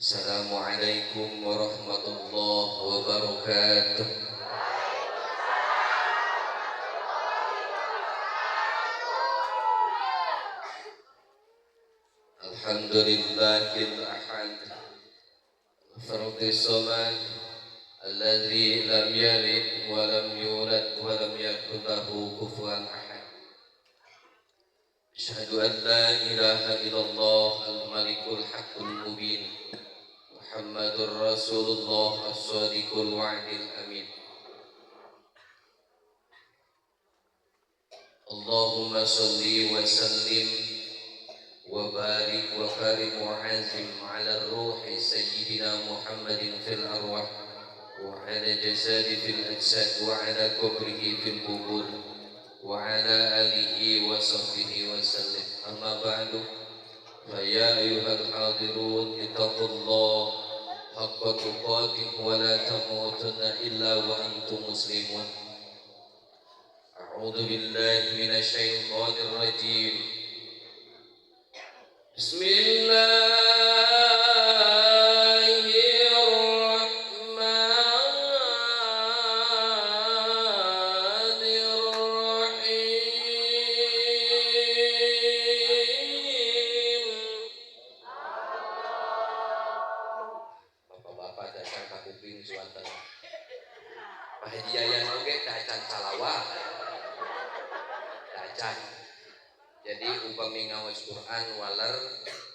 Assalamualaikum warahmatullahi wabarakatuh. Alhamdulillahil ahad fardis samad alladzi lam yalid wa lam yulad wa lam yakul lahu kufuwan ahad. Asyhadu an la ilaha illallah al-malikul haqqul mubin Muhammadur Rasulullah as-sadiqul wa'dil amin. Allahumma salli wa sallim wa barik wa karim wa azim ala ruhi sayyidina Muhammadin fil arwah wa ala jasadi fil ajsad wa ala qabrihi fil qubur wa ala alihi wa sahbihi wa sallim. Amma ba'du. فيا أيها الحاضرون اتقوا الله حق تقاته ولا تموتن إلا وأنتم مسلمون. أعوذ بالله من الشيطان الرجيم. بسم الله الرحمن الرحيم. Bapak-bapak datang ka kuping suanten. Pak Haji Yayan oge dacan salawat. Dacan. Jadi upami ngaos Quran waler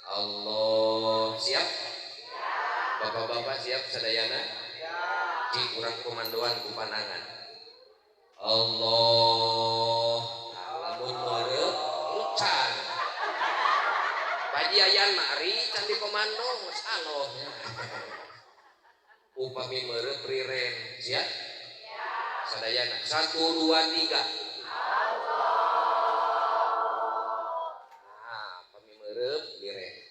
Allah siap? Bapak-bapak siap sadayana? Di kurang komandoan ku panangan. Allah lamun meureut encan. Pak Haji Yayan mari can di komando geus Allah. Upami meureut priren siap? Sadayana 1 2 3. Nah, upami meureut liren.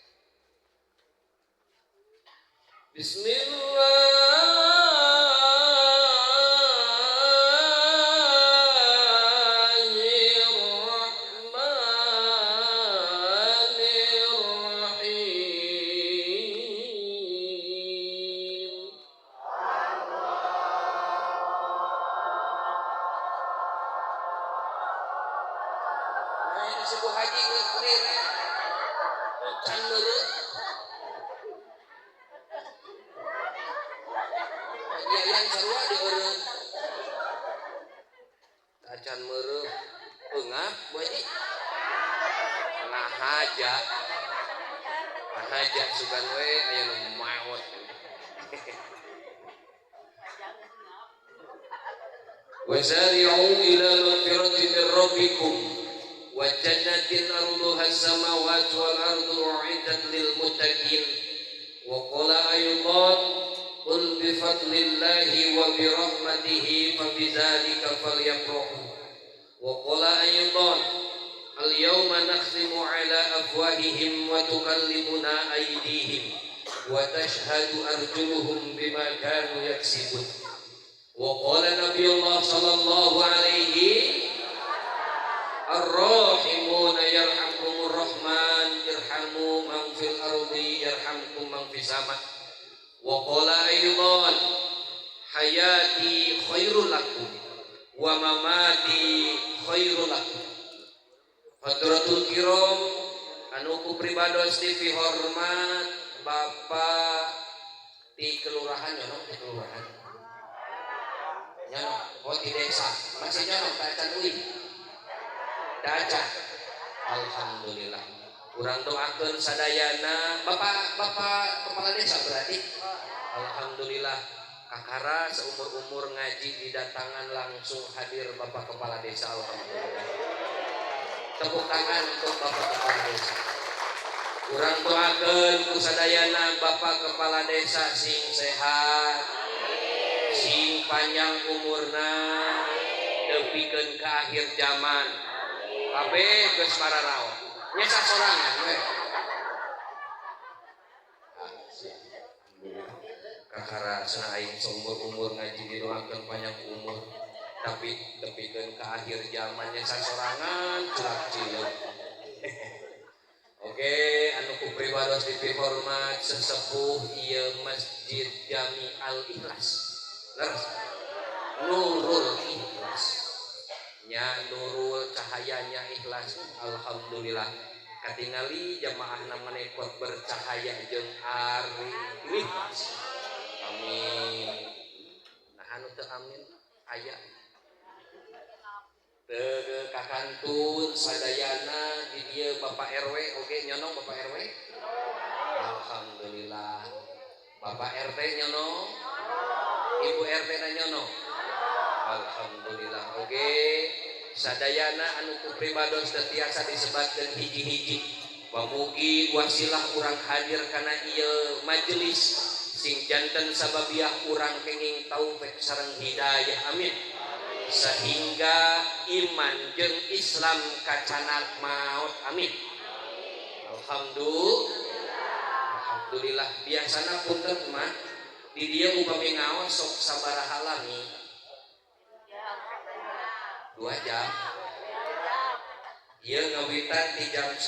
Bismillahirrahmanirrahim. Nah, ini sebuah haji liren. Can meureut. Yayan sarua dieureun. Acan meureut eungap Bu Haji. Ngahaja. Ngahaja sugan we aya nu maot. Wasari'u ila magfiratin min rabbikum wa jannatin arduha as-samawati wal ardu u'iddat lil muttaqin. Wa qala aydan qul bi fadlillahi wa bi rahmatihi fa bidzalika falyafrahu. Wa qala aydan al yawma nakhtimu ala afwahihim wa tukallimuna aydihim wa tashhadu arjuluhum bima kanu yaksibun. Wa qala nabiyullah sallallahu alaihi ar-rahimuna yarhamkumur rahman irhamu man fil ardi yarhamkum man fis sama. Wa qala aydan hayati khairul lakum wa mamati khairul lakum. Hadratul kiram anu ku pribados TV hormat Bapak di kelurahan nyono di kelurahan nyono oh di desa masih nyono tacan uih tacan. Alhamdulillah urang doakeun sadayana Bapak Bapak kepala desa berarti. Alhamdulillah kakara seumur-umur ngaji didatangan langsung hadir Bapak kepala desa. Alhamdulillah. Tepuk tangan untuk Bapak kepala desa. Urang doakeun ku sadayana Bapak kepala desa sing sehat, sing panjang umurna, tepikeun ka akhir zaman. Kabeh geus pararaon. Nya sasorangan we. Kakara cenah aing seumur-umur ngaji didoakeun panjang umur, tapi tepikeun ka akhir zamannya sasorangan culak cileuk. Oke, anu ku pribados dipihormat sesepuh ieu Masjid Jami Al Ikhlas. Leres. Nurul Ikhlas. Nya nurul cahayanya ikhlas. Alhamdulillah. Katingali jamaahna manekot bercahaya jeung ari ikhlas. Amin. Nah anu teu amin aya. Teu kakantun sadayana di dieu Bapak RW oge nyonong Bapak RW. Alhamdulillah. Bapak RT nyonong. Ibu RT na nyonong. Alhamdulillah oge sadayana anu ku pribados teu tiasa disebatkeun hiji-hiji. Pamugi wasilah urang hadir kana ieu majelis sing janten sababiah urang kenging taufik sareng hidayah. Amin. Sehingga iman jeung Islam kacanak maut. Amin. Alhamdulillah. Alhamdulillah. Biasana punten mah di dieu upami ngaos sok sabaraha lami? 2 jam. Ieu ngawitan di jam 9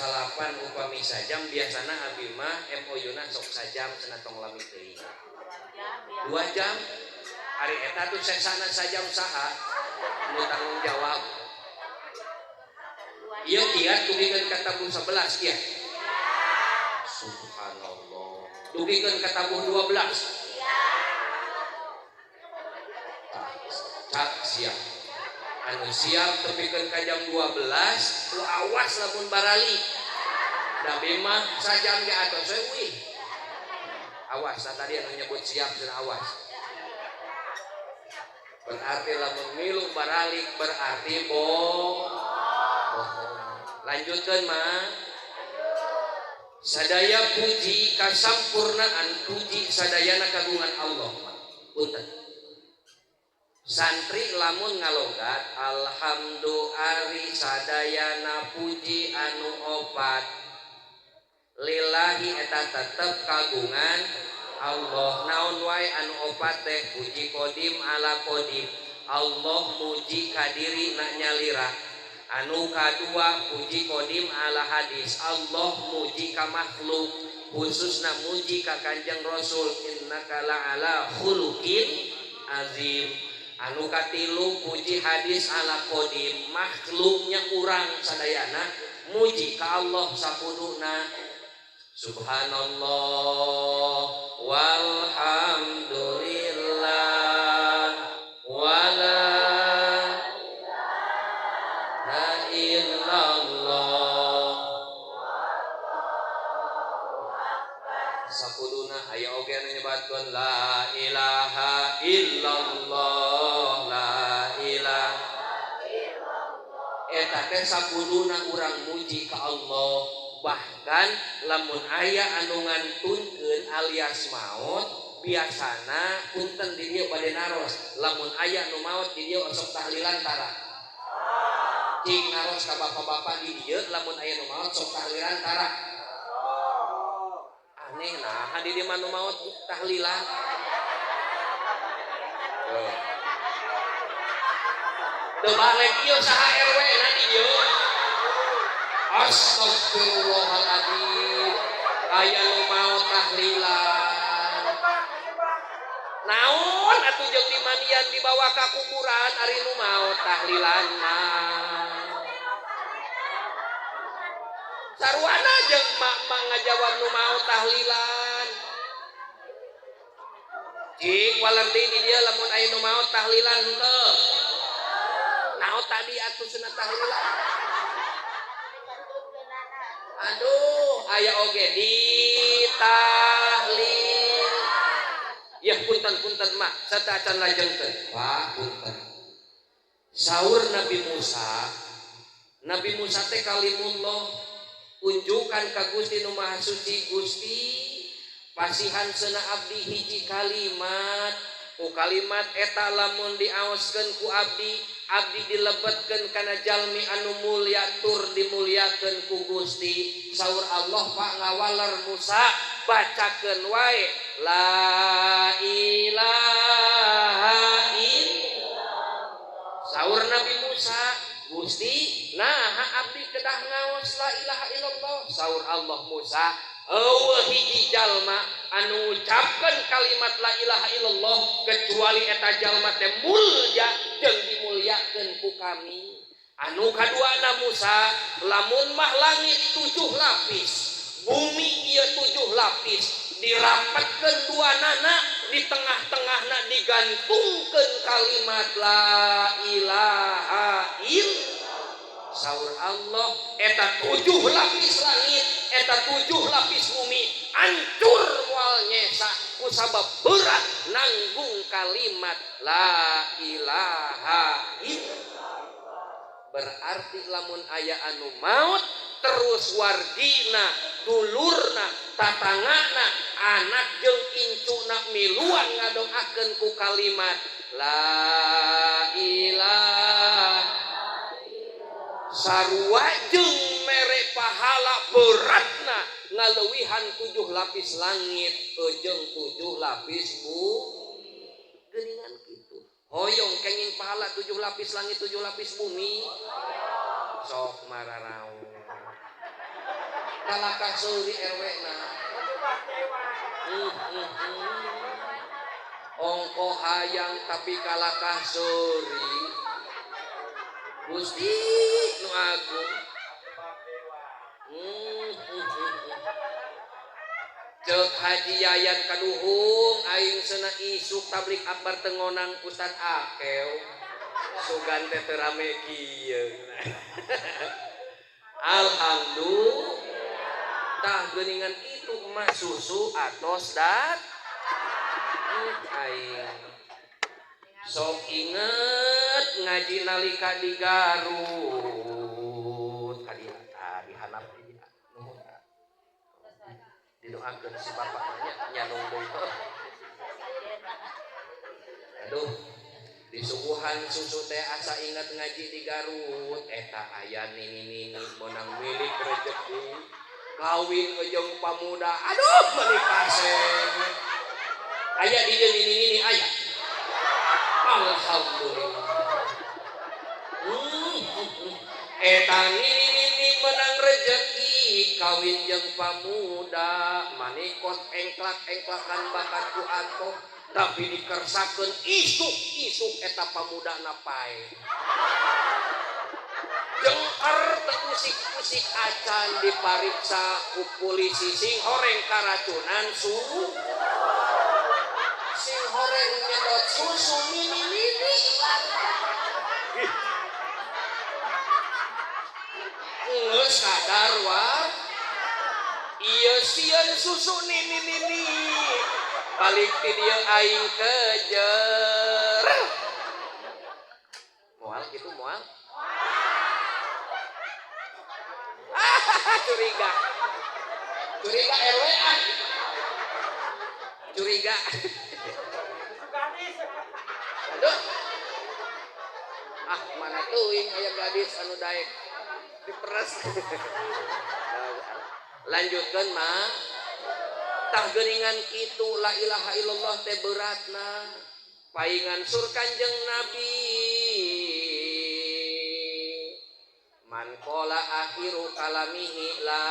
upami sajam biasana abi mah MOU na sok sajam cenah tong lami teuing. 2 jam. Ari eta tuh sesana sajam saha nu tanggung jawab. Ieu kiat dugikeun ka tabuh 11 kiat. Subhanallah. Dugikeun ka tabuh 12. Cak siap. Anu siap tepikeun ka jam 12, lu awas lamun barali. Da mah sajam ge atos we uih. Awas tadi anu nyebut siap cenah awas. Berarti lamun milu baralik berarti bohong. Lanjutkeun mah. Sadaya puji kasampurnaan puji sadayana kagungan Allah. Punten. Santri lamun ngalogat alhamdulillah sadayana puji anu opat lillahi eta tetep kagungan Allah. Naon wae anu opat teh puji kodim ala kodim. Allah muji kadiri na nyalira. Anu kadua puji kodim ala hadis. Allah muji ka makhluk khususna muji ka Kanjeng Rasul innaka la'ala khuluqin azim. Anu katilu puji hadis ala kodim makhluknya urang sadayana muji ka Allah sapuduna. Subhanallah walhamdulillah wala ilaha illallah. Sapuduna aya oge anu nyebatkeun la ilaha illallah la ilaha illallah. Eta teh sapuduna urang muji ka Allah. Bahkan lamun aya anu ngantunkeun alias maot biasana punten di dieu bade naros lamun aya nu maot di dieu osok tahlilan tara. Cing naros ka bapak-bapak di dieu lamun aya nu maot sok tahlilan tara. Aneh nah di dieu mah nu maot tahlilan. Teu balik ieu saha RW na di dieu. Astagfirullahaladzim. Aya nu mau tahlilan. Naon atuh jeung dimandian dibawa ka kuburan ari nu mau tahlilan mah. Sarwana jeung mak-mak ngajawab nu mau tahlilan. Cik waler deui di dieu lamun aya nu mau tahlilan henteu. Naon tadi atuh cenah tahlilan. Aduh, aya oge ditahlil. Ya punten-punten mak, sata acan lajengkeun. Pak, punten. Saur Nabi Musa, Nabi Musa teh kalimullah unjukan ka Gusti nu Maha Suci, Gusti pasihan cenah abdi hiji kalimat. Ku kalimat eta lamun diaoskeun ku abdi, abdi dilebetkeun kana jalmi anu mulya tur dimulyakeun ku Gusti. Saur Allah Pak ngawaler Musa, bacakeun wae la ilaha illallah. Saur Nabi Musa, Gusti, nah abdi kedah ngaos la ilaha illallah. Saur Allah, Musa, euweuh hiji jalma anu ngucapkeun kalimat la ilaha illallah kecuali eta jalma teh mulya jeung dimulyakeun ku kami. Anu kaduana, Musa, lamun mah langit tujuh lapis, bumi ieu tujuh lapis, dirapatkeun dua nana, di tengah-tengahna digantungkeun kalimat la ilaha illallah. Saur Allah, eta tujuh lapis langit, eta tujuh lapis bumi hancur, moal nyesa, kusabab berat nanggung kalimat la ilaha illallah. Berarti lamun aya anu maut terus wargina, dulurna, tatangana, anak jeung incuna miluan ngadoakeun ku kalimat la ilaha, sarua jeung mere pahala beratna ngaleuwihan tujuh lapis langit jeung tujuh lapis bu. Geuningan kitu. Hoyong kenging pahala tujuh lapis langit, tujuh lapis bumi? Sok mararaung, kalakah seuri RW na. Ongko hayang tapi kalakah seuri. Gusti nu agung. Cek Haji Yayan Kaduhung, aing sena isuk tablik akbar tengonang Ustad Akew, sugan teh teu rame kieu. Alhamdulillah. Tah, geuningan itu emak susu atos dat. Aing sok inget ngaji nalika di Garut kadieu, tah di handap dieu. Nuhun, didoakeun si bapak nya, nyanung deui. Aduh, disuguhan susu teh asa inget ngaji di Garut. Eta aya nini-nini menang milik rezeki, kawin jeung pamuda. Aduh, meuni kasep. Aya di dieu nini-nini? Aya, alhamdulillah. Eta nini-nini menang rezeki, kawin jeung pamuda, manikot engklak-engklakan bakat ku atoh, tapi dikersakeun isuk-isuk eta pamuda paeh, jengker teu usik-usik acan. Dipariksa ku polisi, sing horeng karacunan su, sing horeng nyedot susu nini-nini. Ih. Geus sadar wa ieu sieun susu nini-nini, balik ti dieu aing kejer. Moal kitu, moal? Ah, curiga, curiga RW, ah, curiga. Aduh, ah, mana teuing aya gadis anu daek diperes. Lanjutkan mah. Tah, geuningan kitu la ilaha illallah teh beratna. Paingan sur Kanjeng Nabi, man qala akhiru kalamihi la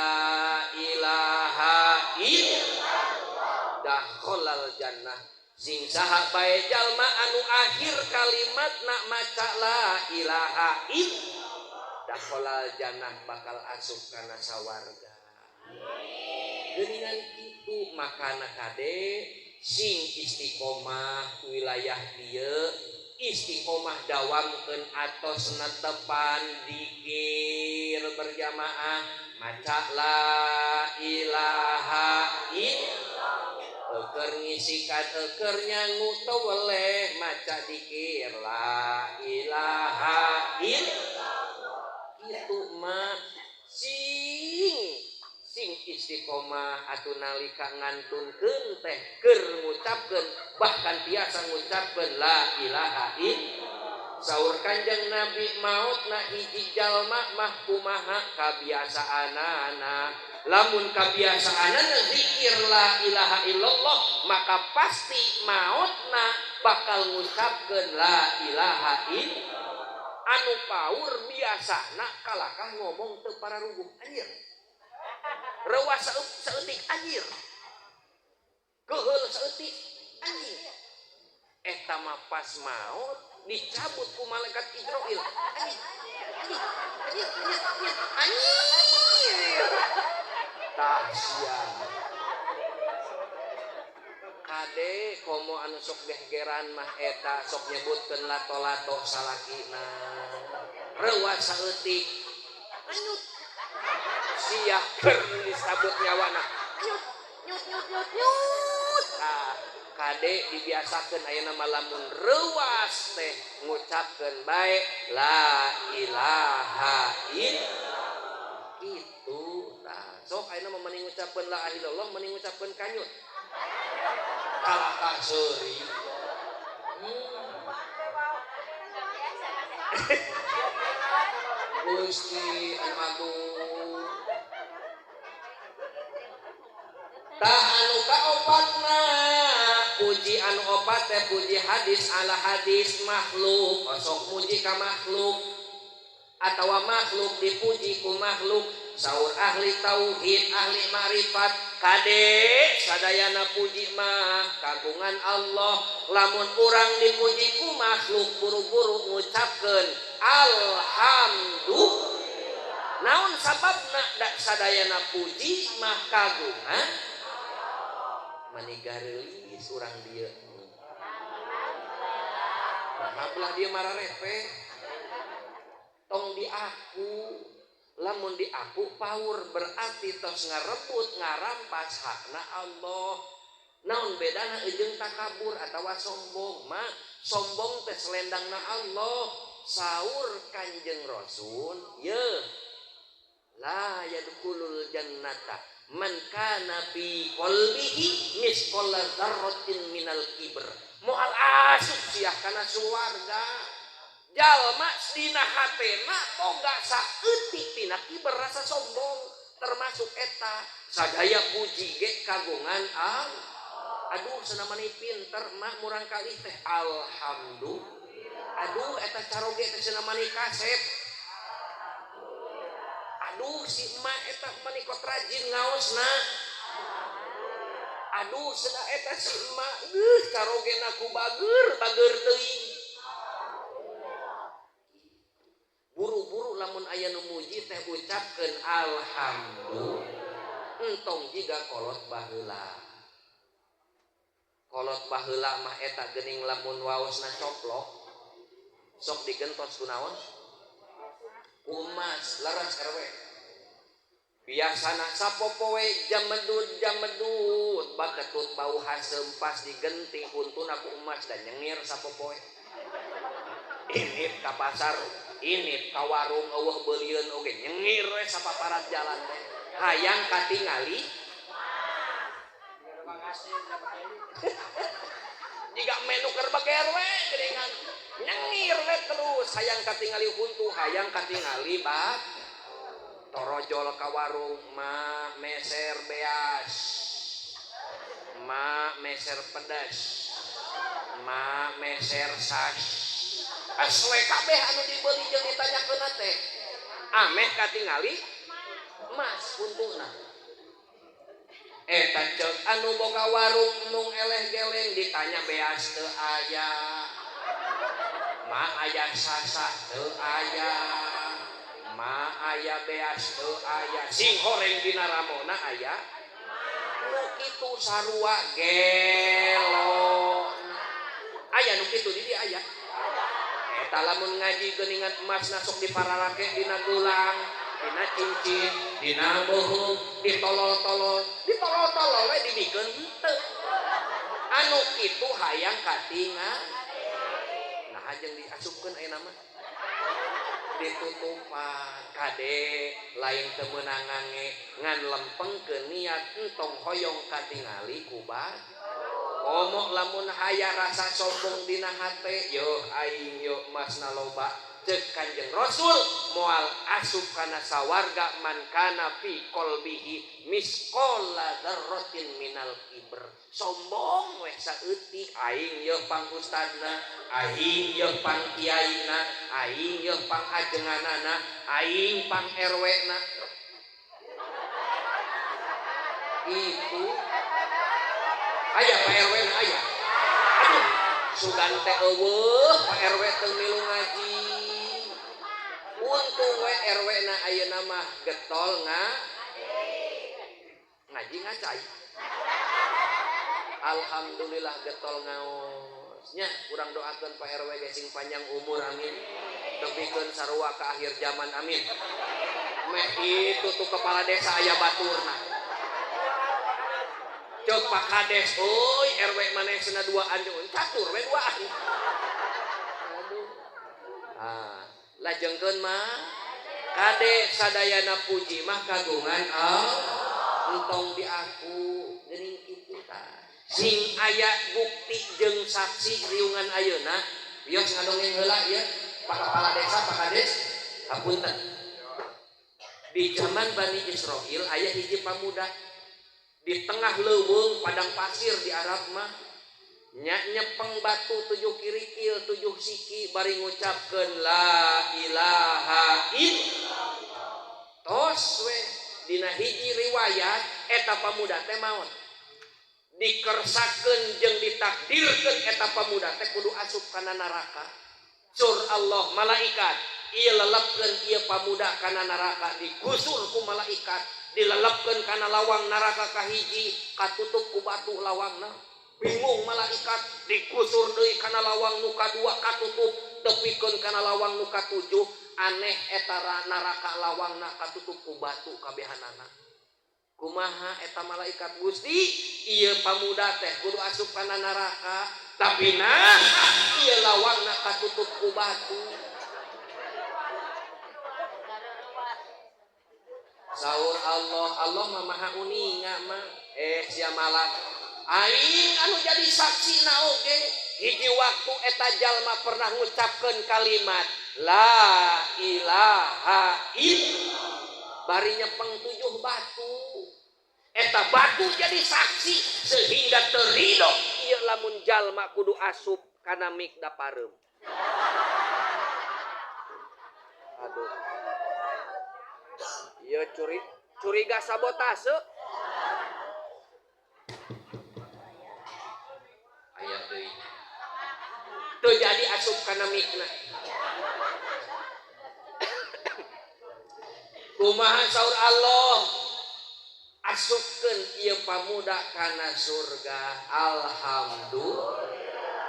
ilaha illallah dakhalal jannah. Sing saha bae jalma anu akhir kalimatna maca la ilaha illallah, dakhalal jannah, bakal asup kana sawarga. Geuningan kitu. Makana kade sing istiqomah wilayah dieu, istiqomah dawamkeun atos netepan dikir berjamaah, maca la ilaha illallah. Eukeur ngisikan, eukeur nyangu, teu weleh maca dikir la ilaha illallah. Kitu mah sing sing istiqomah atuh nalika ngantunkeun teh keur ngucapkeun, bahkan biasa ngucapkeun la ilaha illallah. Saur Kanjeng Nabi, mautna hiji jalma mah kumaha kabiasaanana. Lamun kabiasaanana zikir la ilaha illallah, maka pasti mautna bakal ngucapkeun la ilaha illallah. Anu paur biasana kalakah ngomong teu pararuguh anjir. Reuas saeutik anjir. Keuheul saeutik anjir. Eta mah pas maot dicabut ku malaikat Ijroil. Anjir. Anjir. Anjir. Anjir. Anjir. Tah sia. Kade komo anu sok gehgeran mah eta sok nyebutkeun lato-lato salakina. Reuas saeutik anyut. Sia keur disabut nyawana. Nyut nyut nyut nyut nyut. Tah kade dibiasakeun ayeuna mah lamun reuas teh ngucapkeun bae la ilaha illallah. Kitu tah. Sok ayeuna mah mending ngucapkeun la ilaha illallah mending ngucapkeun kanyut. Kalakah seuri. Gusti Agung. Tah anu kaopatna puji anu opat teh puji hadis ala hadis makhluk. Osok muji ka makhluk atawa makhluk dipuji ku makhluk. Saur ahli tauhid ahli ma'rifat kade sadayana puji mah kagungan Allah. Lamun urang dipuji ku makhluk buru-buru ngucapkeun alhamdulillah. Naon sababna da sadayana puji mah kagungan mani gareulis urang dieu. Nah belah dieu mararepe tong diaku. Lamun diaku paur berarti tos ngarebut ngarampas hakna Allah. Naon bedana jeung takabur atawa sombong? Mah sombong teh selendangna Allah. Saur Kanjeng Rasul ye la yadkhulul jannata man kana fi qalbihi misqala dzarratin minal kibr. Moal asup sia kana suwarga. Jalma dina hatena boga saeutik tina kiber rasa sombong termasuk eta sadaya puji ge kagungan al. Aduh cenah mani pinter mah murang kali teh alhamdulillah. Aduh eta caroge teh cenah mani kasep. Aduh si emak eta mani kot rajin ngaosna. Aduh cenah eta si emak geuh carogena ku bager bager teuing. Buru-buru lamun aya nu muji teh ucapkeun alhamdulillah. Entong jiga kolot baheula. Kolot baheula mah eta geuning lamun waosna coplok sok digentos ku naon? Ku emas leres RW. Biasana sapopoe jamedut jamedut baketut bau haseum pas digenti huntuna ku emas dan nyengir sapopoe. Init ka pasar, init ka warung eueuh beulieun oge nyengir we sapaparat jalan teh. Hayang katingali. Jiga menu keur bager we geuningan. Nyengir we terus hayang katingali huntu, hayang katingali bak. Torojol ka warung ma meser beas. Ma meser pedas. Ma meser sas. Asle kabeh anu dibeli jeung ditanyakeun teh. Ameh katingali emas huntuna. Eta ceuk anu boga warung mung eleh geleng ditanya beas teu aya. Ma aya sasa teu aya. Ma aya beas teu aya. Sing horeng dina ramona aya. Nu kitu sarua gelo. Aya nu kitu di dieu aya. Eta lamun ngaji geuningan emasna sok dipararake dina gelang, dina cincin, dina beuheung, ditolol-tolol, ditolol-tolol we dibikeun henteu. Anu kitu hayang katingal. Nah jeung diasupkeun ayeuna mah. Ditutupan kade lain teu meunang ngange ngan lempengkeun niat entong hoyong katingali ku batur. Komo lamun haya rasa sombong dina hate yo aing yo masna loba ceuk Kanjeng Rasul moal asup kana sawarga man kana fi qalbihi misqala dzarratin minal kibr. Sombong weh saeutik aing yeuh pang ustadna, aing yeuh pang kiaina, aing yeuh pang ajenganana, aing pang RW-na. Itu aya Pak RW na aya. Aduh, sugan teh eueuh Pak RW teu milu ngaji. Untung we RW na ayeuna mah getol ngaji ngacai. Alhamdulillah getol ngaosnya. Kurang doakeun Pak RW ge sing panjang umur amin. Tepikeun sarua ka akhir zaman amin. Meh itu tuh kepala desa aya baturna. Cek Pak Kades, euy RW maneh cenah duaan jeung catur we duaan. Aduh. Ah, lajengkeun mah kade sadayana puji mah kagungan Allah. Entong di aku geuning kitu tah. Sing aya bukti jeung saksi riungan ayeuna, wios ngadongeng heula ieu Pak Kepala Desa, Pak Kades, hapunten. Di zaman Bani Israil aya hiji pamuda di tengah leuweung padang pasir di Arab mah nya nyepeng batu 7 kirikil 7 siki bari ngucapkeun la ilaha illallah. Tos we dina hiji riwayat eta pamuda teh maot. Dikersakeun jeung ditakdirkeun eta pamuda teh kudu asup kana neraka. Sur Allah malaikat ieu lelepkeun ieu pamuda kana neraka digusur ku malaikat, dilelepkeun kana lawang neraka kahiji, katutup ku batu lawangna. Bingung malaikat, digusur deui kana lawang nu kadua katutup, tepikeun kana lawang nu katujuh, aneh eta neraka lawangna katutup ku batu kabehanana. Kumaha eta malaikat Gusti, ieu pamuda teh kudu asup kana neraka, tapi nah ieu lawangna katutup ku batu. Saur Allah, Allah mah maha uninga mah. Sia malak aing anu jadi saksi na oge hiji waktu eta jalma pernah ngucapkeun kalimat la ilaha illallah bari nyepeng 7 batu. Eta batu jadi saksi sehingga terido ieu lamun jalma kudu asup kana mikda pareum. Aduh. Ieu curiga sabotase. Aya deui. Teu jadi asup kana mikna. Kumaha saur Allah? Asupkeun ieu pamuda kana surga. Alhamdulillah.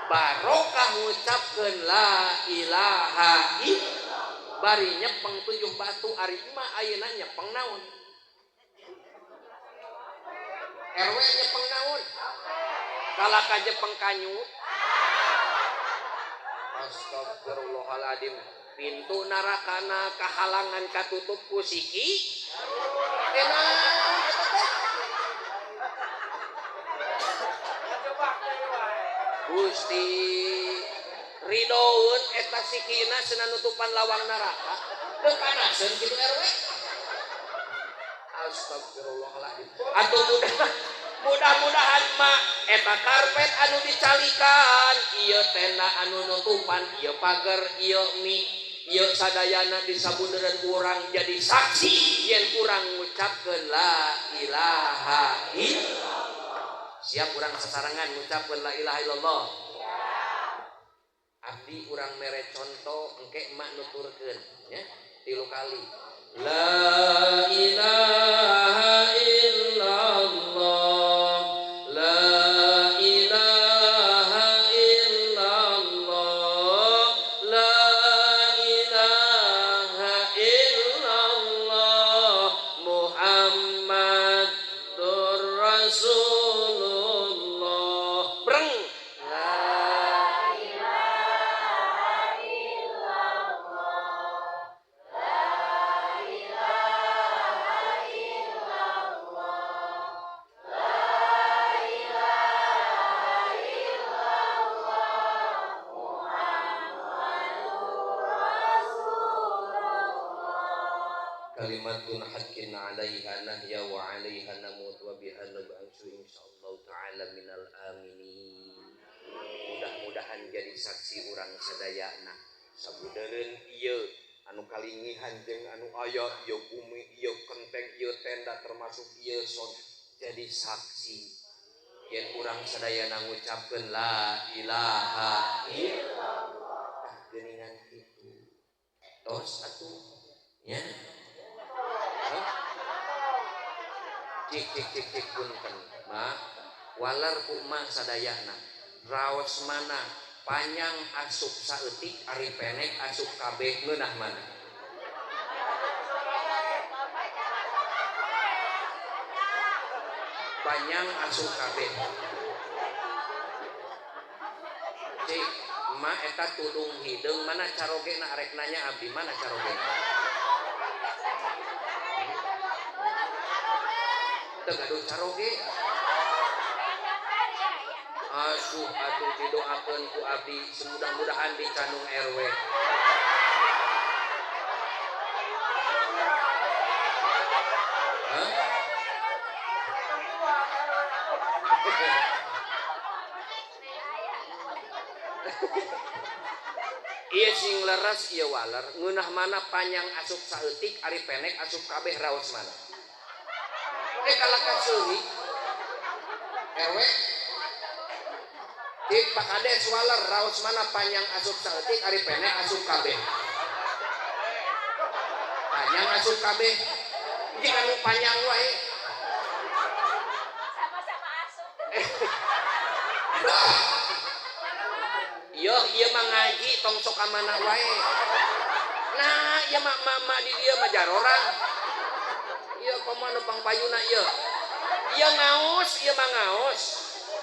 Barokah ngucapkeun la ilaha illallah. Bari nyepeng 7 batu ari mah ayeuna nyepeng naon? RW nyepeng naon? Kalaka jepeng kanyu. Astagfirullahaladzim. Pintu narakana kahalangan katutup ku siki. Enak eta teh. Gusti ridoeun eta sikina cenah nutupan lawang neraka. Teu panaseun kitu RW. Astagfirullahaladzim. Atuh mudah-mudahan mah eta karpet anu dicalikan, ieu tenda anu nutupan, ieu pager, ieu mie, ieu sadayana disabunderan urang jadi saksi yen urang ngucapkeun la ilaha illallah. Siap urang sasarengan ngucapkeun la ilaha illallah. Abdi urang mere conto engke emak nuturkeun nya 3 kali. La ilaha illallah, la ilaha illallah, la ilaha illallah, Muhammadur Rasulullah. Breng. La ilaha illallah, la ilaha illallah, la ilaha illallah, Muhammadur Rasulullah. Kalimatun haqqin 'alaiha nahya wa 'alaiha namut wa biha nub'atsu insyaallah. Insyaallah taala minal aminin. Mudah-mudahan jadi saksi urang sadayana. Sabudeureun ieu anu kalingihan jeung anu aya ieu bumi, ieu kenteng, ieu tenda termasuk ieu son jadi saksi. Yen urang sadayana ngucapkeun la ilaha illallah. Tah geuningan kitu. Tos atuh nya. Cik cik cik cik punten ma waler ku mah sadayana raos mana panjang asup saeutik ari pendek asup kabeh ngeunah mana panjang asup kabeh cik ma eta tudung hideung mana carogena arek nanya abdi mana carogena teu gaduh caroge. Aduh atuh didoakeun ku abdi semudah-mudahan dicandung RW. Hah? Ieu sing leres ieu waler ngeunah mana panjang asup saeutik ari pendek asup kabeh raos mana. Kalah kaseuri RW cik Pak Kades waler raos mana panjang asup saeutik ari pendek asup kabeh panjang asup kabeh jika nu panjang wae sama-sama asup. Yo ieu mah ngaji tong sok ka mana wae. Nah ieu mah mama di dieu mah jarorang. Ieu komo nu pangpayuna ieu. Ieu ngaos, ieu mah ngaos.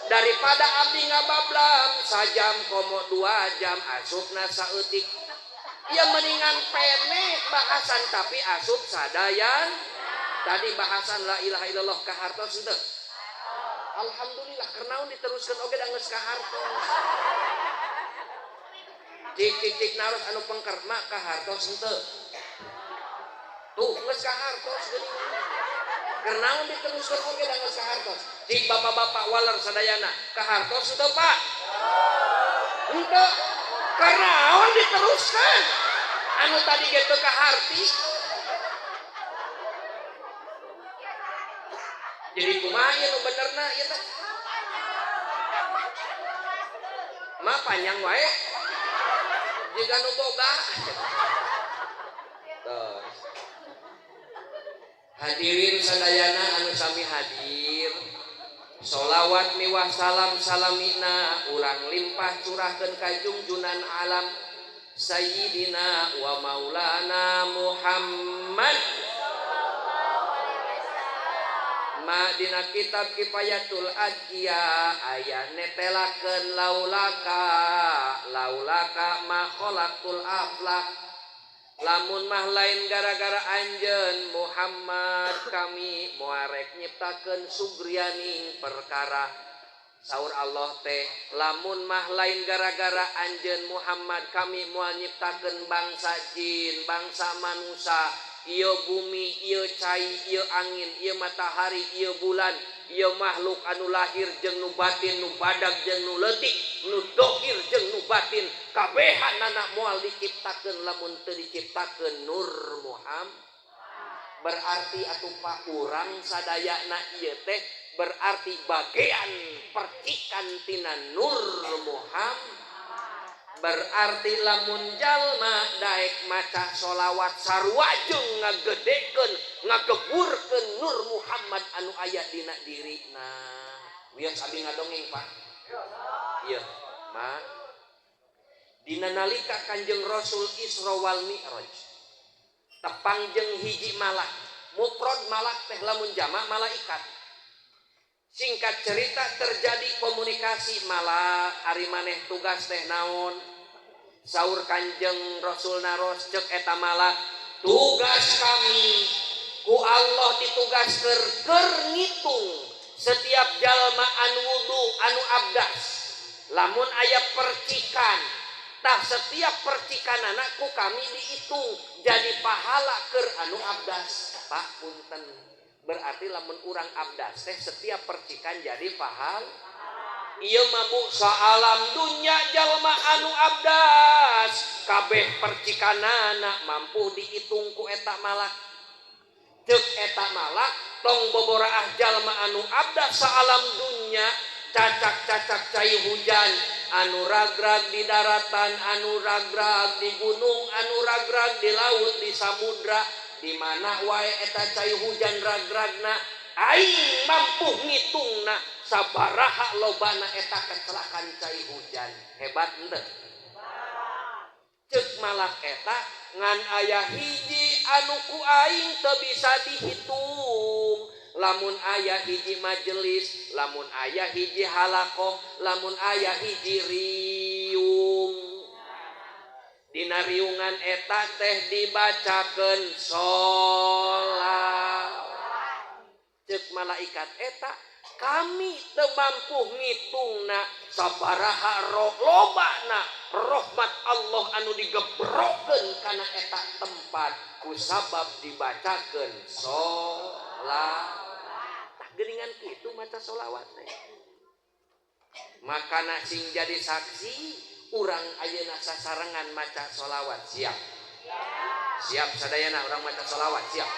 Daripada abdi ngabablam sajam komo 2 jam asupna saeutik. Ieu mendingan pendek bahasan tapi asup sadayan. Tadi bahasan la ilaha illallah kahartos henteu. Alhamdulillah kernaon diteruskeun oge da geus kahartos. Cik cik cik naros anu pengker mak kahartos henteu. Tuh geus kahartos geuning. Kernaon diteruskeun oge da geus kahartos. Cik bapak-bapak waler sadayana kahartos henteu Pak? Henteu. Kernaon diteruskeun? Anu tadi ge teu kaharti. Jadi kumaha ieu nu benerna ieu teh? Mah panjang wae. Jiga nu boga. Tos. Hadirin sadayana anu sami hadir. Sholawat miwah salam salamina urang limpah curahkeun ka jungjunan alam Sayyidina wa Maulana Muhammad. Ma dina kitab Kifayatul Adhiya aya netelakeun laulaka laulaka ma khalaqtul aflak. Lamun mah lain gara-gara anjeun Muhammad kami moarek nyiptakeun sugrianing perkara. Saur Allah teh lamun mah lain gara-gara anjeun Muhammad kami moal nyiptakeun bangsa jin, bangsa manusia, ieu bumi, ieu cai, ieu angin, ieu matahari, ieu bulan, ieu makhluk anu lahir jeung nu batin, nu badag jeung nu leutik, nu dohir jeung nu batin, kabehanana moal diciptakeun lamun teu diciptakeun Nur Muhammad. Berarti atuh Pak urang sadayana ieu teh berarti bagian percikan tina Nur Muhammad. Berarti lamun jalma daek maca sholawat sarua jeung ngagedekeun ngageburkeun Nur Muhammad anu aya dina dirina. Wios abi ngadongeng Pak. Ieu, Ma. Dina nalika Kanjeng Rasul Isra wal Mi'raj tepang jeung hiji malak. Mufrad malak teh lamun jama malaikat. Singkat cerita terjadi komunikasi malak ari maneh tugas teh naon. Saur Kanjeng Rasul naros cek eta malak, tugas kami ku Allah ditugaskeun keur ngitung setiap jalma anu wudu anu abdas. Lamun aya percikan, tah setiap percikanana ku kami dihitung jadi pahala keur anu abdas. Pak punten. Berarti lamun urang abdas teh setiap percikan jadi pahala. Ieu mah Bu, saalam dunya jalma anu abdas kabeh percikanana mampu dihitung ku eta malak. Ceuk eta malak tong boboraah jalma anu abdas saalam dunya, cacak-cacak cai hujan anu ragrag di daratan, anu ragrag di gunung, anu ragrag di laut, di samudra, di mana wae eta cai hujan ragragna, aing mampu ngitungna sabaraha lobana eta kecelakaan cai hujan. Hebat henteu? Ceuk malak eta ngan aya hiji anu ku aing teu bisa dihitung. Lamun aya hiji majelis, lamun aya hiji halakoh, lamun aya hiji riung, dina riungan eta teh dibacakeun sholawat. Ceuk malaikat eta kami teu mampu ngitungna sabaraha lobana rahmat Allah anu digebrokeun kana eta tempat kusabab dibacakeun sholawat. Tah geuningan kitu maca sholawat teh. Makana sing jadi saksi urang ayeuna sasarengan maca sholawat. Siap? Siap sadayana urang maca sholawat, siap?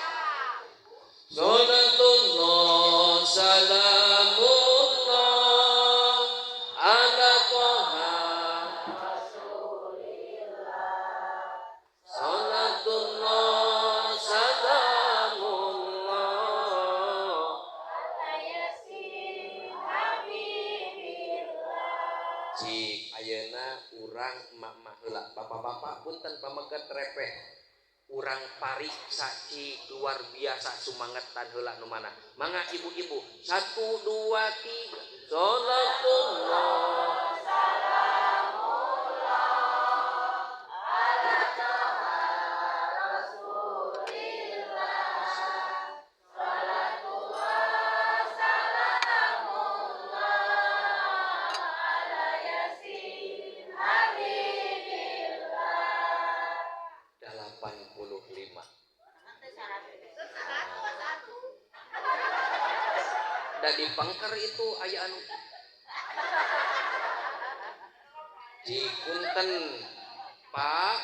Salatullah salamullah ala Toha Rasulillah. Salatullah salamullah ala Yasin Habibillah. Cik ayeuna urang emak-emak heula, bapak-bapak punten pameget repeh. Urang pariksa cik luar biasa sumangetan heula nu mana. Mangga ibu-ibu, 1 2 3. Salatullah salamullah ala Toha Rasulillah. Salatullah salamullah ala Yasin Habibillah. 85. Da di pangker itu aya anu Cikunten Pak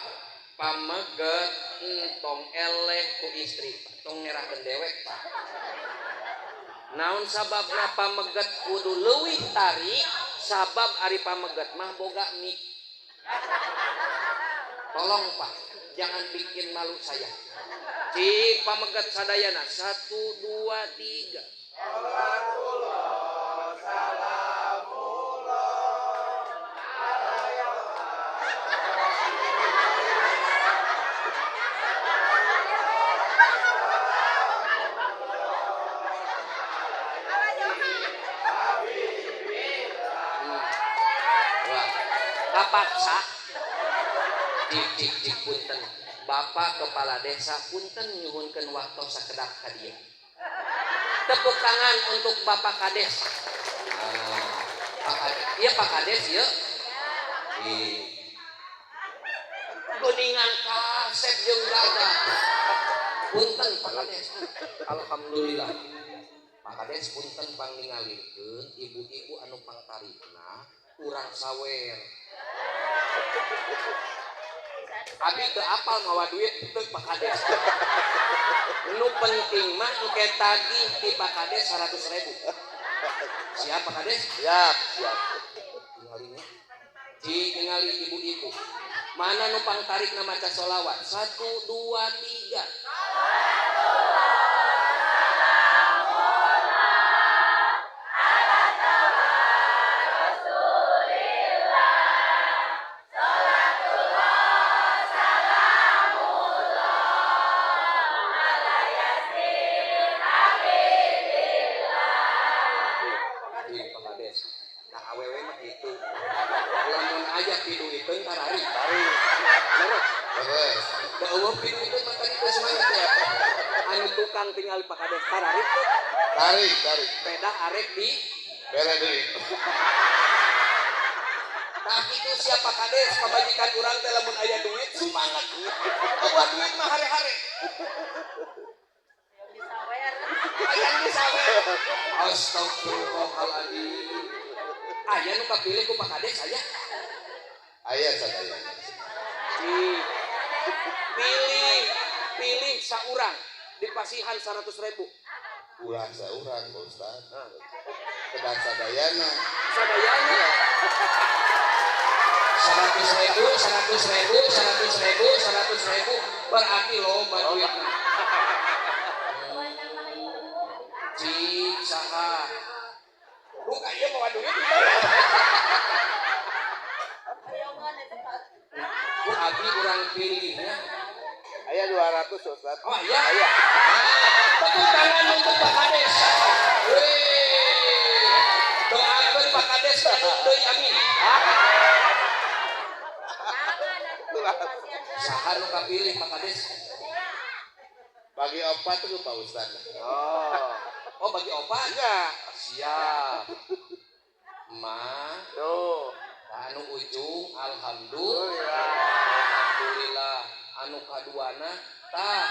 pameget entong eleh ku istri, tong ngerahkeun dewek Pak. Naon sababna pameget kudu leuwih tarik? Sabab ari pameget mah boga mik. Tolong Pak, jangan bikin malu saya. Cik pameget sadayana 1 2 3. Salatullah salamullah ala Wah, kapaksa. Cik cik cik punten. Bapak kepala desa punten nyuhunkeun waktu sakedap ka dieu. Tepuk tangan untuk Bapak Kades. Pak Kades. Iya Pak Kades ieu. Ih. Geuningan kasep jeung gagah. Punten Pak Kades. Alhamdulillah. Pak Kades punten pangningalikeun ibu-ibu anu pangtarikna urang sawer. Abi teu apal mawa duit teu Pak Kades. Nu penting mah engke tagih ti Pak Kades 100.000. Siap Pak Kades? Siap, siap. Tinggalinya. Cik ningali ibu-ibu. Mana nu pangtarikna maca sholawat? 1 2 3. Tinggal Pak Kades tararik tuh. Tarik, tarik. Pedah arek di bere deui. Tah kitu siapa Kades pamajikan urang teh lamun aya duit sumanget. Eueuh duit mah hare-hare. Astagfirullahaladzim. Aya nu kapilih ku Pak Kades aya. Aya sadaya. Cik. Pilih, pilih saurang dipasihan 100.000. Ulah saurang Pak Ustad. Kedah sadayana. Sadayana. 100.000, 100.000, 100.000, 100.000 berarti loba duitna. Cik saha. Buka ieu mawa duit dibayar. Ku abi urang pilihnya. Aya 200 Ustaz. Oh iya. Aya. Tepuk tangan untuk Pak Kades. Wih. Doakeun Pak Kades anu deui amin. Saha nu kapilih Pak Kades? Bagi opat tuh Pak Ustaz. Oh. Oh bagi opat? Iya. Siap. Ma. Tuh. Anu ujung alhamdulillah. Alhamdulillah. Anu kaduana tah.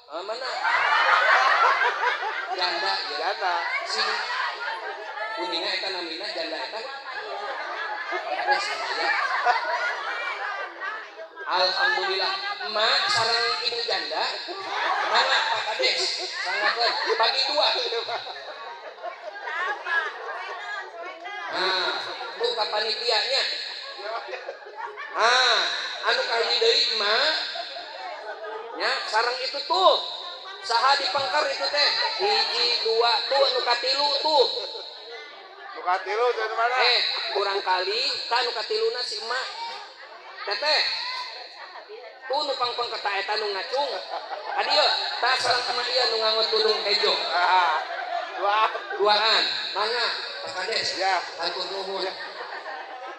Mana? Janda ya. Janda. Sing kuninga eta namina janda eta. Kades ya. Alhamdulillah. Emak sareng ibu janda. Mangga Pak Kades. Sangakeun bagi dua. Nah, buka panitianya. Ah, anu kahiji deui emak. Nya sareng itu tuh. Saha di pengker itu teh. Hiji, dua tuh anu katilu tuh. Nu katilu teh mana? Kurang kali tah anu katiluna si emak. Teteh. Tuh nu pangpang keta eta nu ngacung. Adi ieu, tah sareng emak ieu nu nganggo tudung hejo. Ah, dua. Duaan. Mangga Pak Kades. Ya. Hatur nuhun.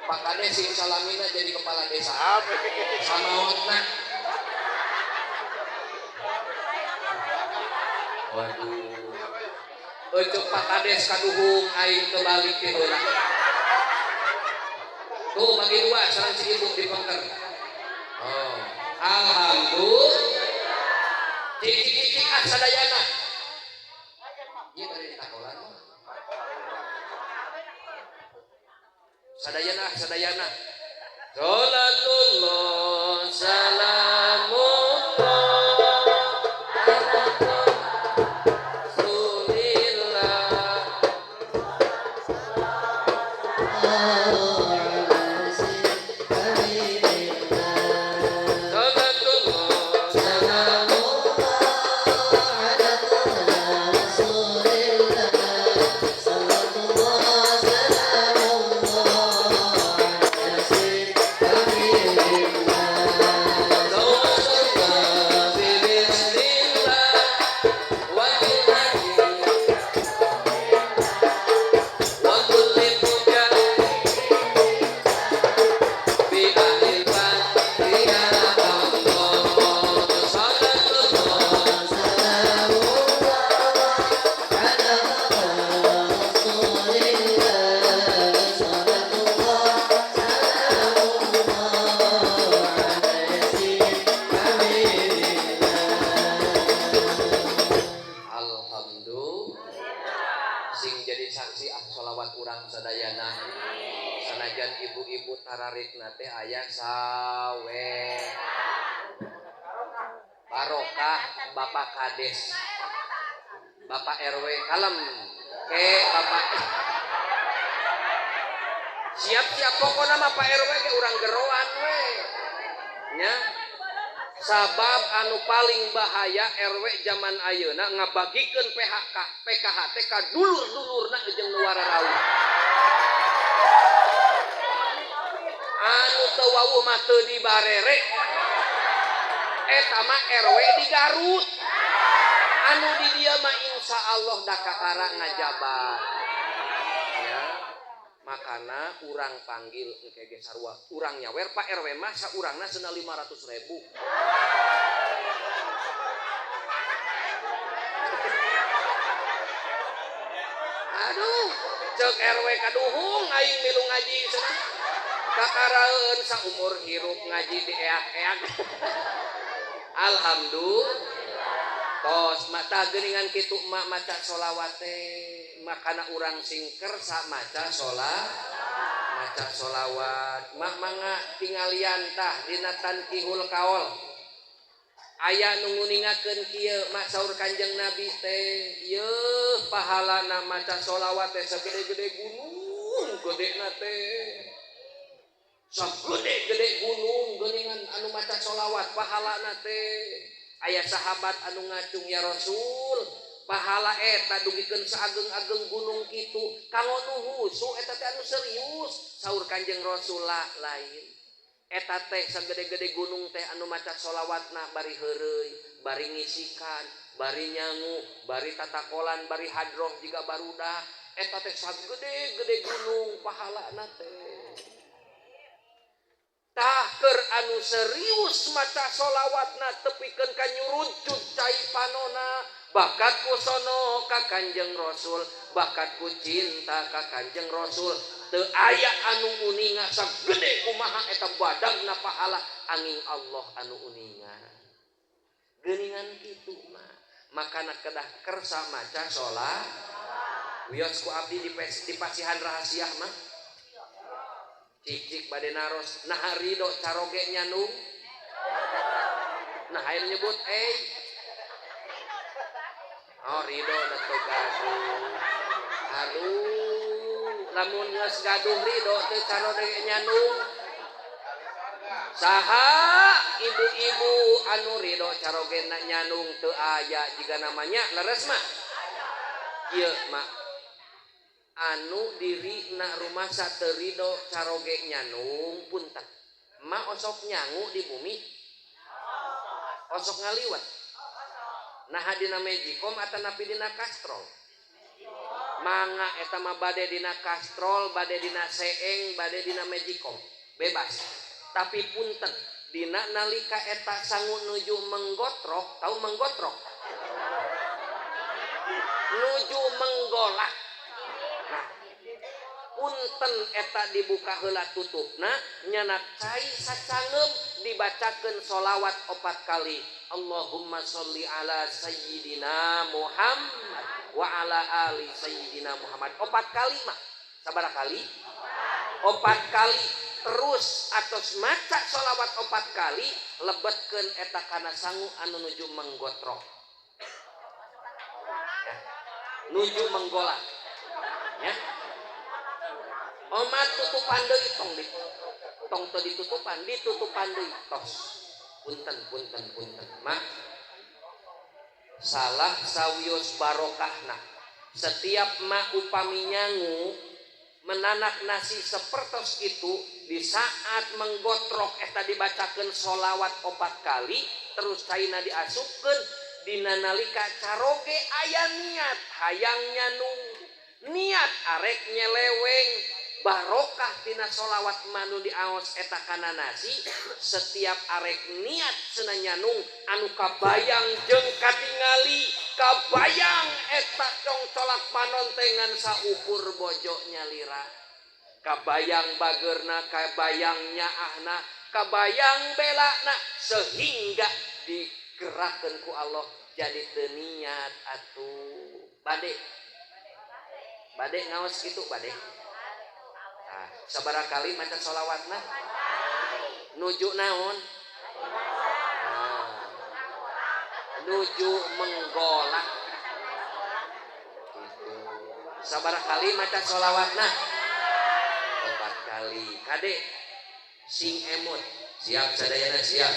Pak Kades sing salamina jadi kepala desa. Amin. Samaotna. Waduh. Euceuk Pak Kades kaduhung aing teu balik ti heula. Tuh bagi dua sareng si ibu di pengker. Oh, alhamdulillah. Cik cik cik cik ah sadayana. Ieu bade ditakolan mah. Sadayana sadayana. Salatullah salamullah ala Rasulillah. Salatullah salamullah Alhamdulillah. Sing jadi saksi ah sholawat urang sadayana. Sanajan ibu-ibu tararikna teh aya sawe. Barokah Bapak Kades. Bapak RW kalem. Ke Bapak siap-siap pokona mah Pak RW ge urang geroan we. Nya. Sabab anu paling bahaya RW zaman ayeuna ngabagikeun PHK, PKH teh ka dulur-dulurna jeung nu wararaung. Anu teu wawuh mah teu dibarere. Eta mah RW di Garut. Anu di dieu mah insya Allah da kakara ngajabat. Ya. Makana urang panggil engke ge sarua. Urang nyawer Pak RW mah saurangna cenah 500.000. Aduh, ceuk RW kaduhung aing milu ngaji cenah. Kakaraeun saumur hirup ngaji di eak-eak. Alhamdulillah. Tos mata geuningan kitu mak maca sholawat teh makana urang sing kersa maca maca sholawat mak mangga tingalian tah dina Tankihul Kaol aya nu nguningakeun kieu mak saur Kanjeng Nabi teh yeuh pahalana maca sholawat teh sagede-gede gunung gedena teh sagede-gede gunung geuningan anu maca sholawat pahalana teh. Aya sahabat anu ngacung ya Rasul pahala eta dugikeun saageng-ageng gunung kitu kanggo nu husu eta teh anu serius saur Kanjeng Rasul lain eta teh sagede-gede gunung teh anu maca sholawatna bari heureuy bari ngisikan bari nyangu bari tatakolan bari hadroh jiga barudak eta teh sagede-gede gunung pahalana teh. Tah keur anu serius maca sholawatna tepikeun ka nyurucut cai panona bakat ku sono ka Kanjeng Rasul bakat ku cinta ka Kanjeng Rasul teu aya anu uninga sagede kumaha eta badagna pahala angin Allah anu uninga geuningan kitu mah makana kedah kersa maca sholawat wios ku abdi dipasihan rahasia mah cik-cik bade naros nah ridho caroge nyanung nah hayang nyebut oh ridho da teu gaduh aduh lamun geus gaduh ridho teu caroge nyanung saha ibu-ibu anu ridho caroge na nyanung teu aya jiga namanya leres mah ieu mah anu diri na rumah teu ridho caroge nyanung punten ma osok nyangu di bumi osok ngaliwat nah dina magicom atanapi dina kastrol mangga eta mah bade dina kastrol bade dina seeng bade dina magicom bebas tapi punten dina nalika eta sangu nuju menggotrok tahu menggotrok nuju menggolak punten eta dibuka heula tutupna nyanak cai sacangeum dibacakeun sholawat 4 kali Allahumma sholli ala sayyidina Muhammad wa ala ali sayyidina Muhammad 4 kali mah sabaraha kali 4 kali terus atos maca sholawat 4 kali lebetkeun eta kana sangu anu nuju menggotrok ya. Nuju menggolak ya. Omat tutupan deui tong di tong teu ditutupan ditutupan deui tos punten punten punten mah salah sawios barokahna setiap ma upami nyangu menanak nasi sepertos itu di saat menggotrok eta dibacakeun sholawat 4 kali terus caina diasupkeun dina nalika caroge aya niat hayang nyanung niat arek nyeleweng barokah tina sholawat manu diaos eta kana nasi setiap arek niat cenah nyanung anu kabayang jeung katingali kabayang eta congcolak panon teh ngan saukur bojo nyalira kabayang bageurna kabayang nyaahna kabayang belana sehingga digerakkeun ku Allah jadi teu niat atuh bade bade ngaos kitu bade. Nah, sabaraha kali maca sholawatna nuju naon nah, nuju menggolak gitu. Sabaraha kali maca sholawatna 4 kali kade sing emut siap sadayana siap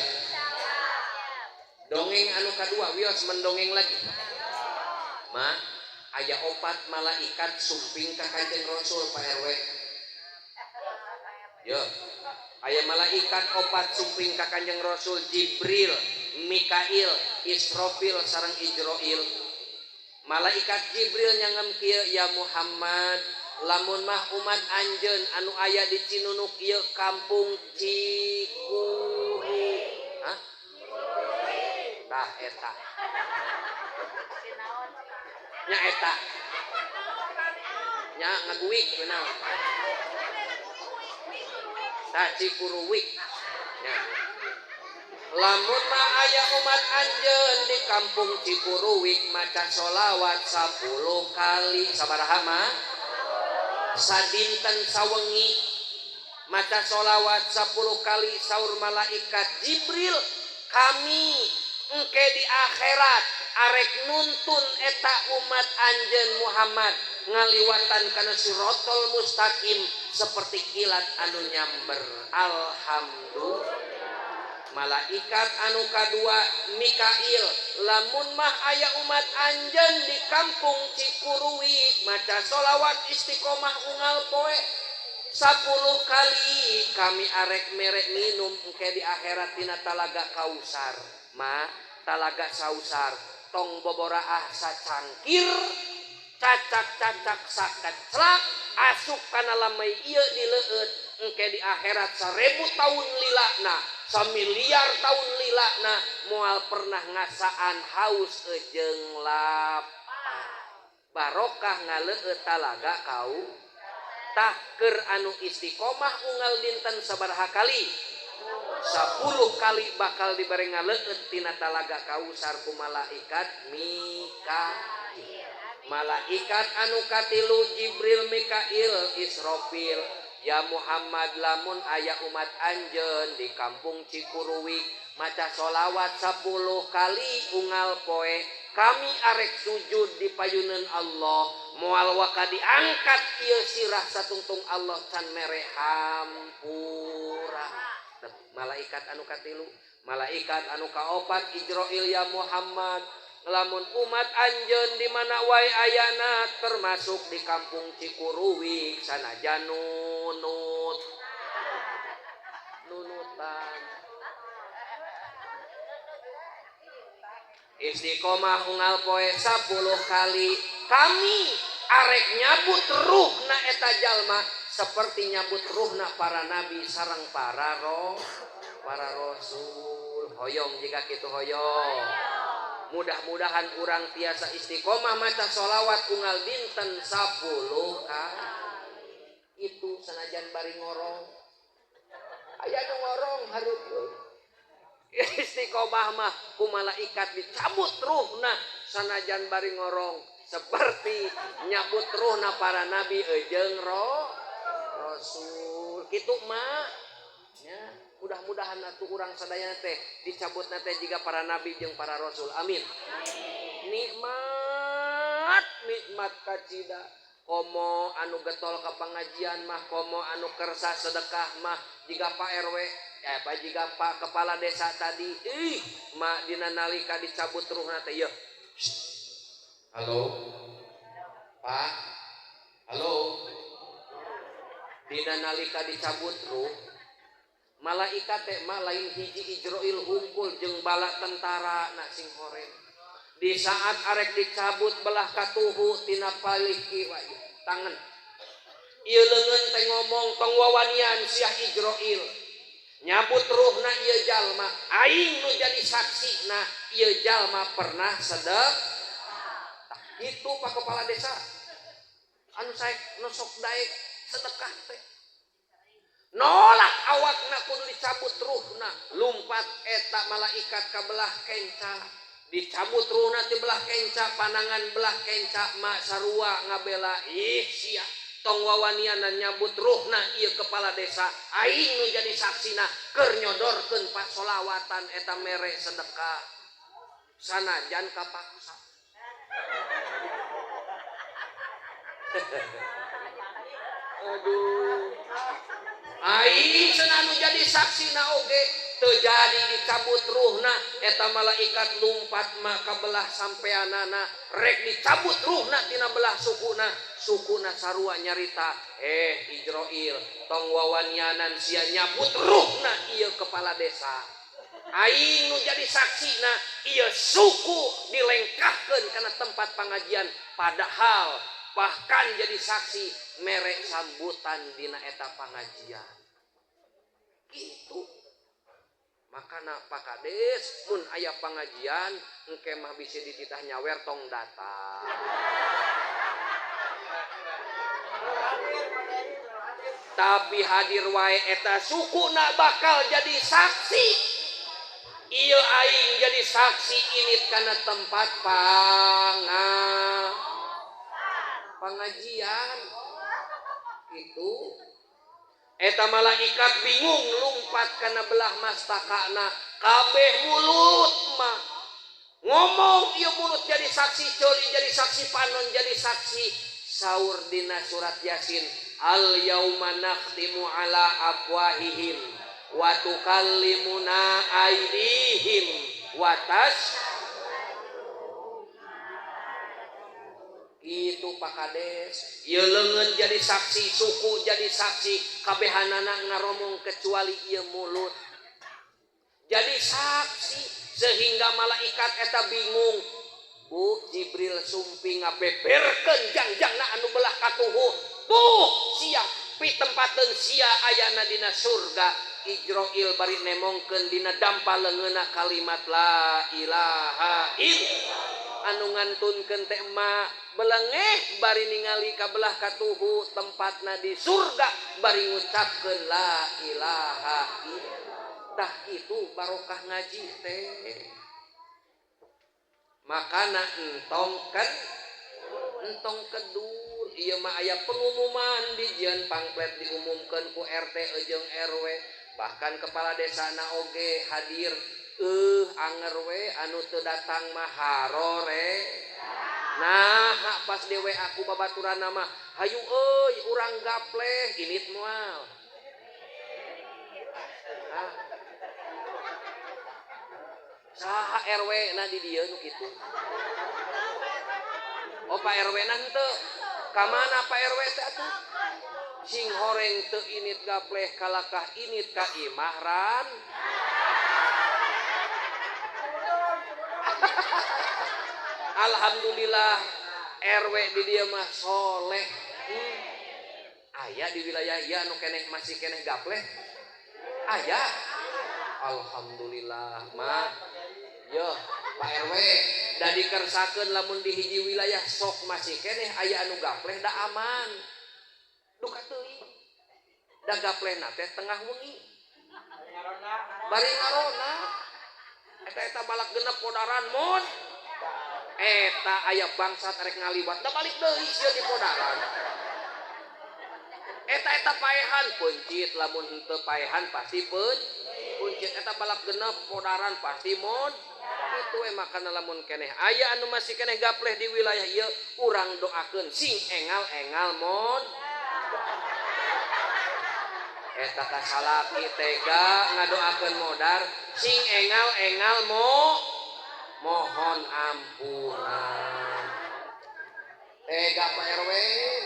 dongeng anu kadua wios mendongeng lagi ma aya 4 malaikat sumping ka Kanjeng Rasul Pak RW. Yo, aya malaikat 4 sumping ka Kanjeng Rasul Jibril, Mikail, Israfil sareng Ijroil. Malaikat Jibril nyangem kieu ya Muhammad, lamun mah umat anjeun anu aya di Cinunuk ieu kampung Cikuri. Hah? Tah eta. Nya eta. Nya ngaguwik kunaon. Tah Cikuruwik. Nya. Lamun mah aya umat anjeun di kampung Cikuruwik maca sholawat 10 kali sabaraha mah sadinten sawengi maca sholawat 10 kali saur malaikat Jibril kami engke di akhirat arek nuntun eta umat anjeun Muhammad ngaliwatan kana sirotol mustaqim seperti kilat anu nyamber. Alhamdulillah. Malaikat anu kadua Mikail lamun mah aya umat anjeun di kampung Cikuruwi maca sholawat istiqomah unggal poe 10 kali kami arek merek minum engke di akhirat tina talaga Kausar. Ma talaga Sausar tong boboraah sacangkir cacak-cacak sakeclak asup kana lamai ieu dileueut engke di akhirat 1000 tahun lilana 1 miliar tahun lilana moal pernah ngasaan haus jeung lapar barokah ngaleueut talaga kau tah keur anu istiqomah unggal dinten sabaraha kali 10 kali bakal dibere ngaleueut tina talaga Kausar ku malaikat Mikail. Malaikat anu katilu Jibril Mikail Israfil ya Muhammad lamun aya umat anjeun di kampung Cikuruwik maca sholawat 10 kali unggal poe kami arek sujud di payuneun Allah moal waka diangkat ieu sirah satungtung Allah can mere hampura. Malaikat anu katilu, malaikat anu kaopat Ijroil ya Muhammad lamun umat anjeun di mana wae ayana termasuk di kampung Cikuruwik sanajan nunut nunutan istiqomah unggal poe 10 kali kami arek nyabut ruhna eta jalma seperti nyabut ruhna para nabi sareng para para rasul. Hoyong jika kitu hoyong. Mudah-mudahan urang tiasa istiqomah maca sholawat unggal dinten 10 kali. Itu sanajan bari ngorong. Aya nu ngorong hareup. Istiqomah mah ku malaikat dicabut ruhna sanajan bari ngorong seperti nyabut ruhna para nabi jeung rasul. Kitu mah nya. Mudah-mudahan atuh urang sadayana teh dicabutna teh jiga para nabi jeung para rasul. Amin. Nikmat nikmat kacida komo anu getol ka pengajian mah komo anu kersa sedekah mah jiga Pak RW Pak jiga Pak kepala desa tadi ih mah dina nalika dicabut ruhna teh yeuh. Halo Pak, halo. Dina nalika dicabut ruh malaikat teh mah lain hiji Ijroil hungkul jeung bala tentara na sing horeng. Di saat arek dicabut belah katuhu tina paliki tangan. Ieu leungeun teh ngomong tong wawanian sia Ijroil. Nyabut ruhna ieu jalma, aing nu jadi saksina ieu jalma pernah sedekah. Tah kitu Pak Kepala Desa. Anu sae nu sok daek sedekah teh. Nolak awakna kudu dicabut ruhna, lumpat eta malaikat ka belah kenca, dicabut ruhna ti belah kenca, panangan belah kenca mak sarua ngabela ih sia tong wawaniana nyabut ruhna ieu kepala desa aing nu jadi saksina keur nyodorkeun pasolawatan eta mere sedekah sanajan kapaksa. Aduh. Aing cenah nu jadi saksina oge teu jadi dicabut ruhna eta malaikat lumpat mah ka belah sampeanana rek dicabut ruhna tina belah sukuna sukuna sarua nyarita Ijroil tong wawanianan sia nyabut ruhna ieu kepala desa aing nu jadi saksina ieu suku dilengkahkeun kana tempat pangajian padahal bahkan jadi saksi merek sambutan dina eta pangajian gitu. Makana Pak Kades mun aya pangajian engke mah bisi dititah nyawer tong datang. Tapi hadir wae eta sukuna bakal jadi saksi. Ieu aing jadi saksi init kana tempat pengajian. Itu eta malaikat bingung lumpat kana belah mastakana kabeh mulut mah ngomong ieu mulut jadi saksi, ceuli jadi saksi, panon jadi saksi. Saur dina surat Yasin, al yauma nakhtimu ala afwahihim wa tukallimuna aydihim wa tas. Itu Pak Kades, ieu leungeun jadi saksi, suku jadi saksi, kabehanana ngaromong kecuali ieu mulut jadi saksi. Sehingga malaikat eta bingung. Bu Jibril sumping ngabeberkeun jangjangna anu belah katuhu. Buh sia pitempateun sia ayana dina surga. Ijroil bari nemongkeun dina dampa leungeunna kalimat la ilaha illallah. Anu ngantunkeun teh emak belengeh bari ningali ka belah katuhu tempatna di surga bari ngucapkeun la ilaha illallah. Tah itu barokah ngaji teh. Makana entong kedur ieu mah aya pengumuman dijieun pamflet diumumkeun ku RT jeung RW, bahkan kepala desana oge hadir. Anger we anu teu datang mah harore. Nah, pas di WA ku babaturanna mah hayu euy urang gapleh init moal. Saha RW na di dieu nu kitu? Oh Pak RW na henteu. Ka mana Pak RW teh atuh? Sing horeng teu init gapleh kalakah init ka imah ran. Alhamdulillah RW di dieu mah soleh. Aya di wilayah ieu anu keneh masih keneh gapleh? Aya. Alhamdulillah mah. Yo Pak RW da dikersakeun lamun di hiji wilayah sok masih keneh aya anu gapleh da aman. Duka teuing. Da gaplehna teh tengah wengi. Bari ngarona. Eta-eta balak genep podaran mon. Eta aya bangsat rek ngaliwat da balik deui sia di podaran. Eta-eta paehan peuncit lamun henteu paehan pasti peuncit. Eta balak genep podaran pasti mon. Itu we makana lamun keneh aya anu masih keneh gapleh di wilayah ieu urang doakeun sing engal-engal mon. Eta ka salaki tega ngadoakeun modar sing engal-engal mo mohon ampunan. Tega Pak RW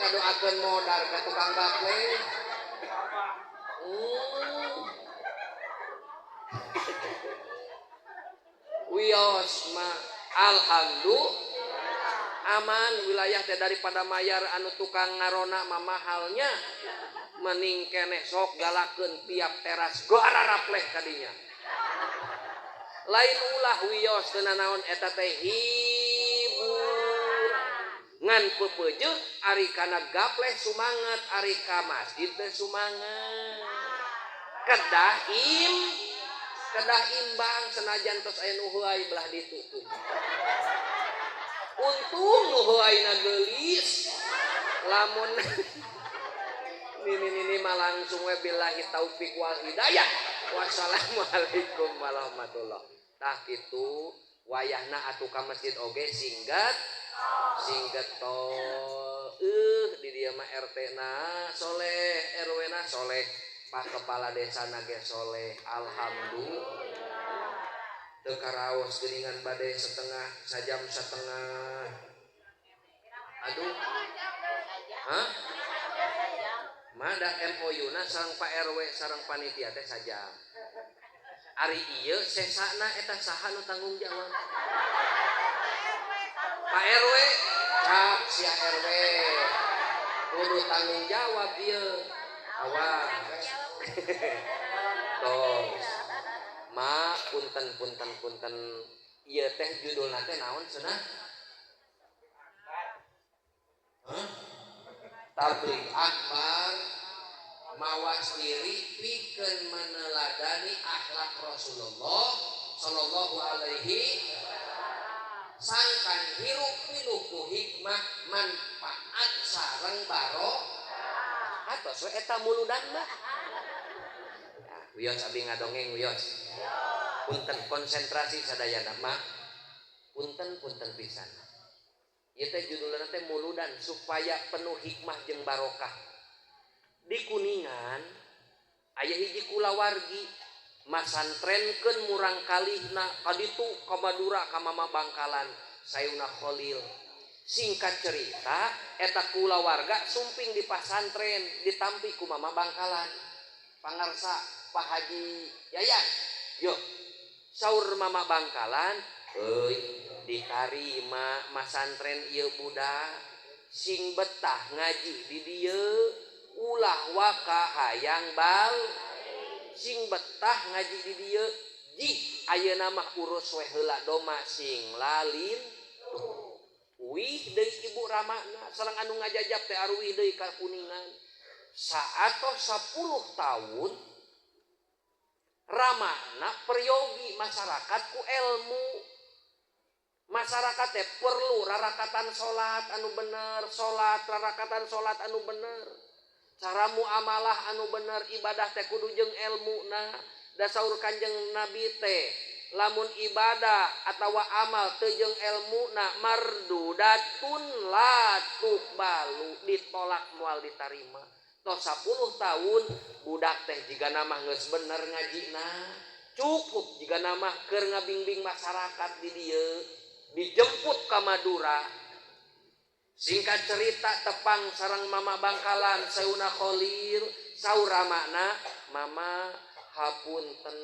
ngadoakeun modar ka tukang gapleh. Wios ma alhamdulillah aman wilayah teh daripada mayar anu tukang ngarona mah mahalnya mending keneh sok galakeun tiap teras goararapleh kadinya. Lain ulah wios teu nanaon eta teh hiburan ngan peupeujeuh ari kana gapleh sumanget ari ka masjid teh sumanget. Kedah imbang senajan tos aya nu heuay belah ditu tuh. Untung nu heuayna geulis. Lamun nini-nini mah langsung we billahi taufik wal hidayah. Wassalamualaikum warahmatullah. Tah kitu wayahna atuh ka masjid oge singget tol. Di dieu mah RT na soleh, RW na soleh. Pak kepala desa nage soleh, alhamdulillah. Teu karaos geuningan bade setengah, sajam setengah. Aduh. Hah? Mada MOU na sareng Pak RW sareng panitia teh sajam. Ari ieu sesana eta saha nu tanggung jawab? Pak RW, cak sia RW. Kudu tanggung jawab ieu. Awas. Tos. Ma punten punten punten ieu teh judulna teh naon cenah? Hah? Tabligh akbar mawas diri pikeun meneladani akhlak Rasulullah sallallahu alaihi sangkan hirup pinuh ku hikmah manfaat sareng barokah atos we eta muludan mah. Nah, wios abdi ngadongeng wios. Punten konsentrasi sadayana mah. Punten punten pisan. Ieu teh judulna teh muludan supaya penuh hikmah jeung barokah. Di Kuningan aya hiji kulawargi masantrenkeun murang kalihna kaditu ka Madura ka Mama Bangkalan Sayuna Kholil. Singkat cerita eta kulawarga sumping di pasantren ditampi ku Mama Bangkalan. Pangarsa Pak Haji Yayan. Yo saur Mama Bangkalan euy ditarima masantren ieu budak sing betah ngaji di dieu ulah waka hayang bal sing betah ngaji di dieu jig ayeuna mah urus we heula doma sing lalin wih deui ibu ramana sareng anu ngajajab teh aruwih deui ka Kuningan saatos 10 tahun ramana peryogi masyarakat ku ilmu. Masyarakat teh perlu rarakatan salat anu bener, salat rarakatan salat anu bener. Cara muamalah anu bener, ibadah teh kudu jeung elmuna. Da saur Kanjeng Nabi teh lamun ibadah atawa amal teu jeung elmuna mardudatun la tuqbalu, ditolak moal ditarima. Toh 10 tahun budak teh jigana mah geus bener ngajina, cukup jigana mah keur ngabingbing masyarakat di dieu. Dijemput ka Madura. Singkat cerita tepang sareng Mama Bangkalan Sauna Kholil saur ramana Mama hapunten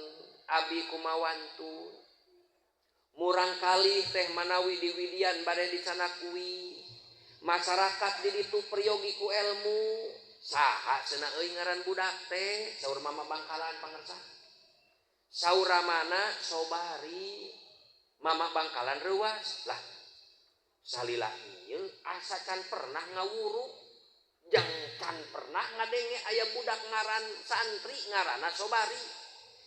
abi kumawantu murang kalih teh manawi di Widian bade dicanakui masyarakat di ditu peryogi ku ilmu saha cenah euy ngaran budak teh saur Mama Bangkalan pangersa saur ramana Sobari Mama Bangkalan reuas lah salila ieu asa can pernah ngawuru jang can pernah ngadenge aya budak ngaran santri ngaranna Sobari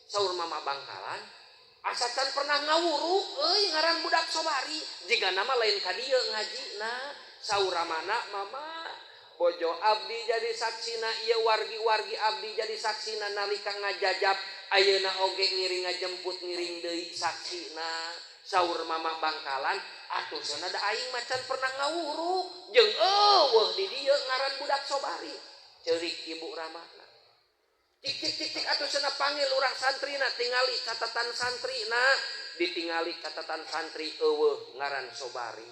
saur Mama Bangkalan asa can pernah ngawuru euy ngaran budak Sobari jigana mah lain ka dieu ngajina saur ramana Mama bojo abdi jadi saksina ieu wargi-wargi abdi jadi saksina nalika ngajajab ayeuna oge ngiring ngajemput ngiring deui saksina saur Mama Bangkalan atuh cenah da aing mah can pernah ngawuru jeung eueuh di dieu ngaran budak Sobari ceurik ibu ramana cik cik cik cik atuh cenah panggil urang santrina tingali catatan santrina ditingali catatan santri eueuh ngaran Sobari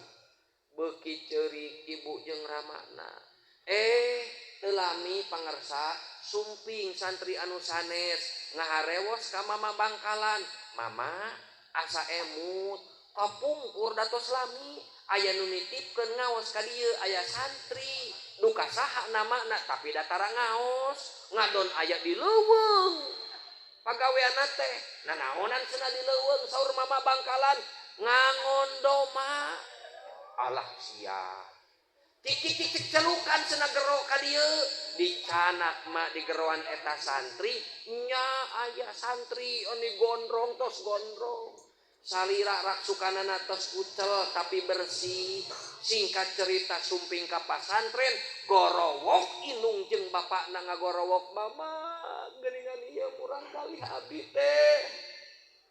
beuki ceurik ibu jeung ramana teu lami pangersa sumping santri anu sanes ngaharewos ka Mama Bangkalan Mama asa emut kapungkur datos lami aya nu nitipkeun ngaos ka dieu aya santri duka saha namana tapi datara ngaos ngadon aya di leuweung pagaweanna teh nanaonan cenah di leuweung saur Mama Bangkalan ngangon doma alah sia cik cik cik cik celukan cenah gero ka dieu dicanak mah di geroan eta santri nya aya santri oni gondrong tos gondrong salira raksukanana tos kucel tapi bersih. Singkat cerita sumping ka pasantren gorowok inung jeung bapakna ngagorowok mama geuningan ieu murang kali abdi teh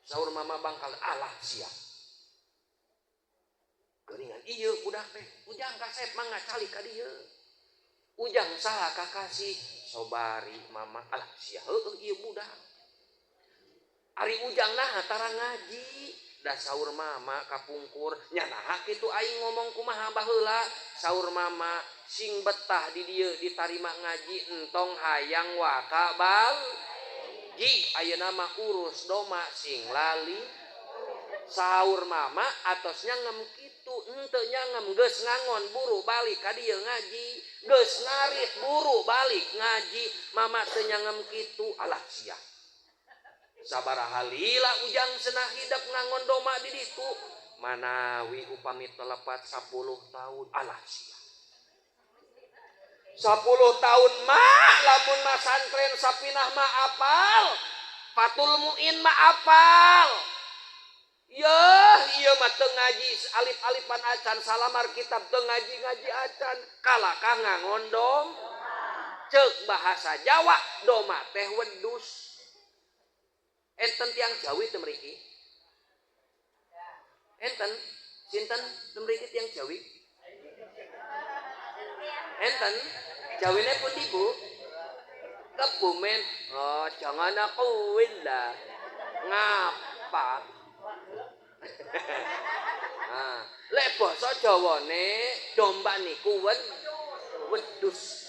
saur Mama Bangkalan alah sia geuningan ieu budak teh ujang kasep mangga calik ka dieu ujang saha kakasih Sobari Mama alah sia heueuh ieu budak ari ujang naha tara ngaji da saur Mama kapungkur nya naha kitu aing ngomong kumaha baheula saur Mama sing betah di dieu ditarima ngaji entong hayang waka bal jig ayeuna mah urus doma sing lali saur Mama atos nyangem kitu henteu nyangem geus ngangon buru balik ka dieu ngaji geus ngarit buru balik ngaji Mama teu nyangem kitu alah sia sabaraha lila ujang cenah hidep ngangon doma di ditu manawi upami telepat 10 tahun alah sia 10 tahun mah lamun masantren sapinah mah apal Fatul Muin mah apal Yah, ieu mah teu ngaji alif-alifan acan salamar kitab teu ngaji-ngaji acan kalakah ngangon dom. Ceuk bahasa Jawa doma teh wedus. Enten tiang Jawi teu mriki? Enten sinten teu mriki tiang Jawi? Enten Jawine pundi Bu? Kebumen. Oh, jangan aku lah. Ngapa? Nah, lek basa Jawane domba niku wedhus.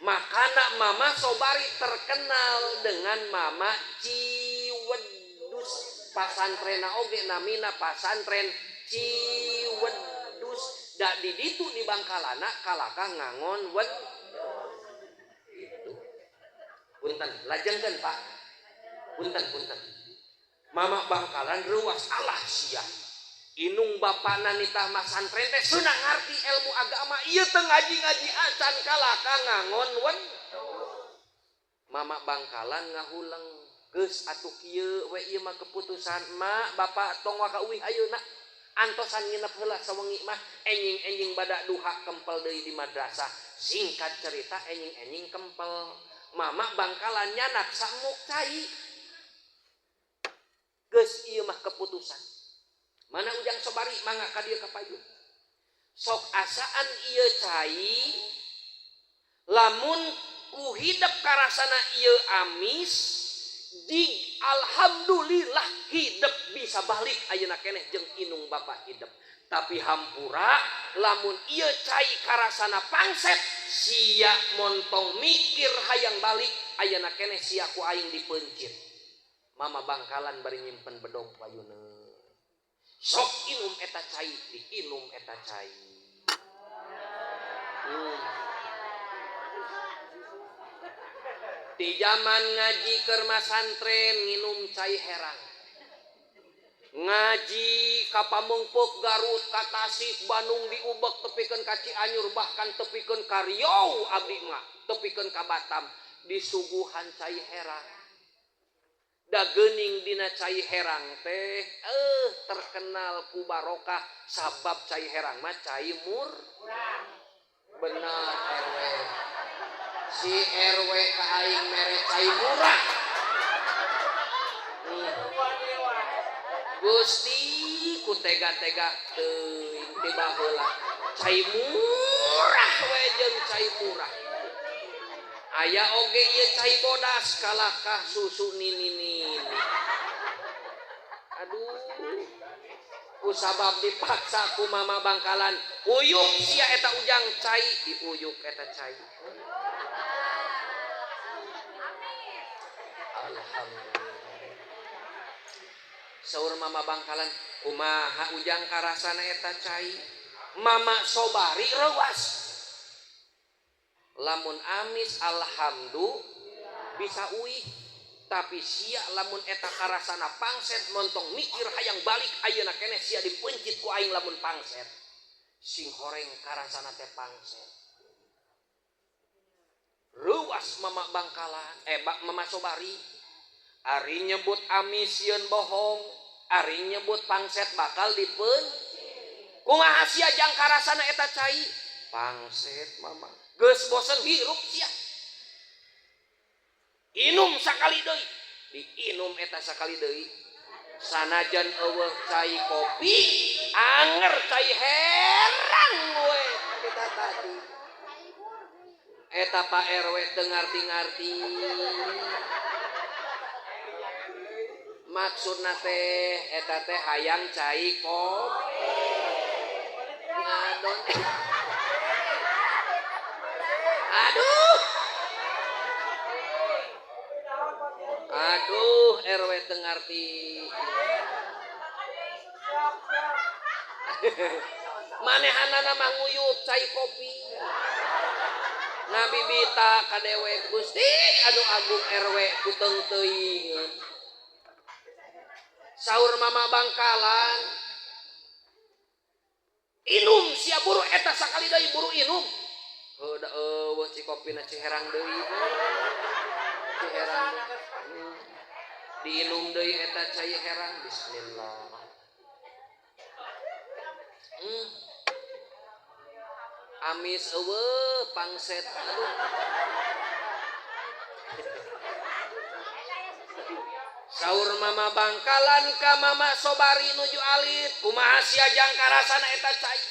Makana Mama Sobari terkenal dengan Mama Ciwedus. Pasantrena oge namina pasantren Ciwedus. Da di ditu di Bangkalana kalakah ngangon wed. Itu. Punten, lajengkeun Pak. Punten, punten. Mama Bangkalan reuas alah sia. Inung bapana nitah masantren teh seunah ngarti ilmu agama ieu teu ngaji-ngaji acan kalakah ngangon wed. Mama Bangkalan ngahuleng geus atuh kieu we ieu mah keputusan mak bapak tong waka uih ayeuna antosan nginep heula sawengi mah enjing-enjing bada duha kempel deui di madrasah. Singkat cerita enjing-enjing kempel. Mama Bangkalan nyanak samuk cai. Geus ieu mah keputusan. Mana Ujang Sobari mangga ka dieu ka payun. Sok asaan ieu cai lamun ku hidep karasana ieu amis di alhamdulillah hidep bisa balik ayeuna keneh jeung inung bapak hidep. Tapi hampura lamun ieu cai karasana pangset sia montong mikir hayang balik ayeuna keneh sia ku aing dipeuncit. Mama Bangkalan bari nyimpen bedog payuna. Sok inum eta cai, diinum eta cai. Di zaman ngaji keur masantren nginum cai herang. Ngaji ka Pamengpeuk Garut, ka Tasik, Bandung diubek tepikeun ka Cianjur bahkan tepikeun ka Riau abdi mah, tepikeun ka Batam disuguhan cai herang. Da geuning dina cai herang teh terkenal ku barokah sabab cai herang mah cai mur. Benar RW. Si RW ka aing mere cai murah. Gusti ku tega-tega teuing ti baheula. Cai murah we jeung cai murah. Aya oge ieu cai bodas kalakah susu nini-nini. Aduh. Ku sabab dipaksa ku Mama Bangkalan, uyuk sia eta Ujang cai, diuyuk eta cai. Alhamdulillah. Saur Mama Bangkalan, kumaha Ujang karasana eta cai? Mama Sobari reuas. Lamun amis alhamdulillah bisa uih, tapi sia lamun eta karasana pangset montong mikir hayang balik ayeuna keneh sia dipeuncit ku aing lamun pangset. Sing horeng karasana teh pangset. Reuas Mama Bangkalan, Mama Sobari. Ari nyebut amis sieun bohong, ari nyebut pangset bakal dipeuncit. Kumaha sia jang karasana eta cai? Pangset Mama. Geus bosen hirup sia. Inum sakali deui. Diinum eta sakali deui. Sanajan eueuh cai kopi, anger cai herang we kita tadi. Eta Pak RW teu ngarti-ngarti. Maksudna teh eta teh hayang cai kopi. Ngadon. Aduh. Aduh, RW teu ngarti. Manehanana mah nguyup cai kopi. Ngabibita ka dewek Gusti anu agung RW kuteng teuing. Saur Mama Bangkalan, inum sia buru eta sakali deui buru inum. Heuh da eueuh ci kopina Ciherang deui. Ciherang. Diinum deui eta cai herang bismillah. Amis eueuh pangset aduh. Saur mama Bangkalan ka mama Sobari nuju alit kumaha sia jangkarasana eta cai.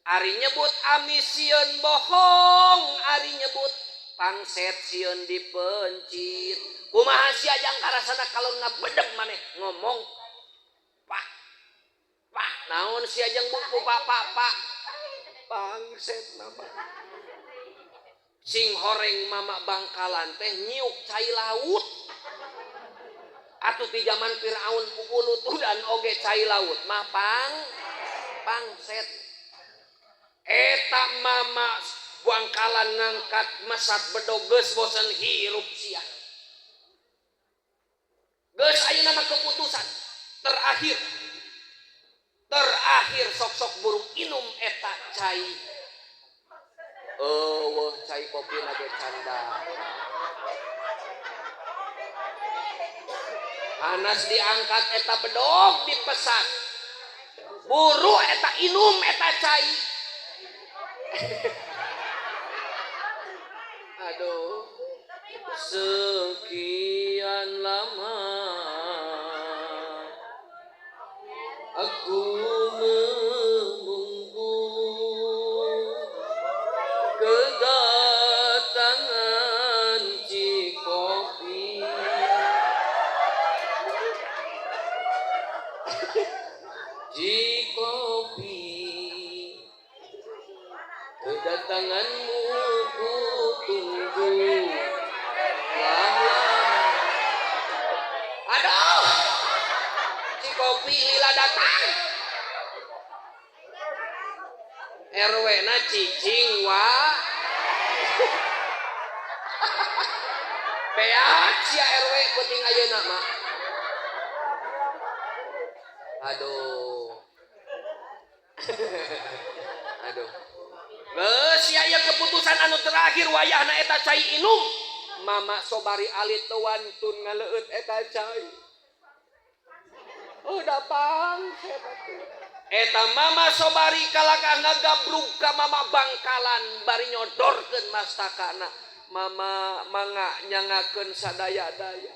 Ari nyebut amis sieun bohong, ari nyebut pangset sieun dipencit. Kumaha sia jangkarasana kalau ngabedeg maneh ngomong pak pak naon sia jeung buku pak pak pak pangset mama. Sing horeng mama Bangkalan teh nyiuk cai laut. Atuh di zaman Firaun ulutudan oge cai laut mah pangset. Eta mama Bangkalan ngangkat masat bedog geus bosen hirup sia. Geus ayeuna mah keputusan terakhir. Terakhir sok-sok burung inum eta cai. Eueuh cai kopi lagi canda. Anas diangkat eta bedog dipesat. Buru eta inum eta cai. Aduh. Sekian lama aku menunggu kedatangan Cikopi. Cikopi, kedatanganmu ku tunggu lama. Aduh, Cikopi lila datang. RW na cicing wa. Beak sia RW penting ayeuna mah. Aduh. Aduh. Geus sia ieu keputusan anu terakhir wayahna eta cai inum. Mama Sobari alit teu wantun ngaleueut eta cai. Udah pangset atuh. Eta mama Sobari kalakah ngagabrug ka mama Bangkalan bari nyodorkeun mastakana. Mama mangga nyangakeun sadaya-daya.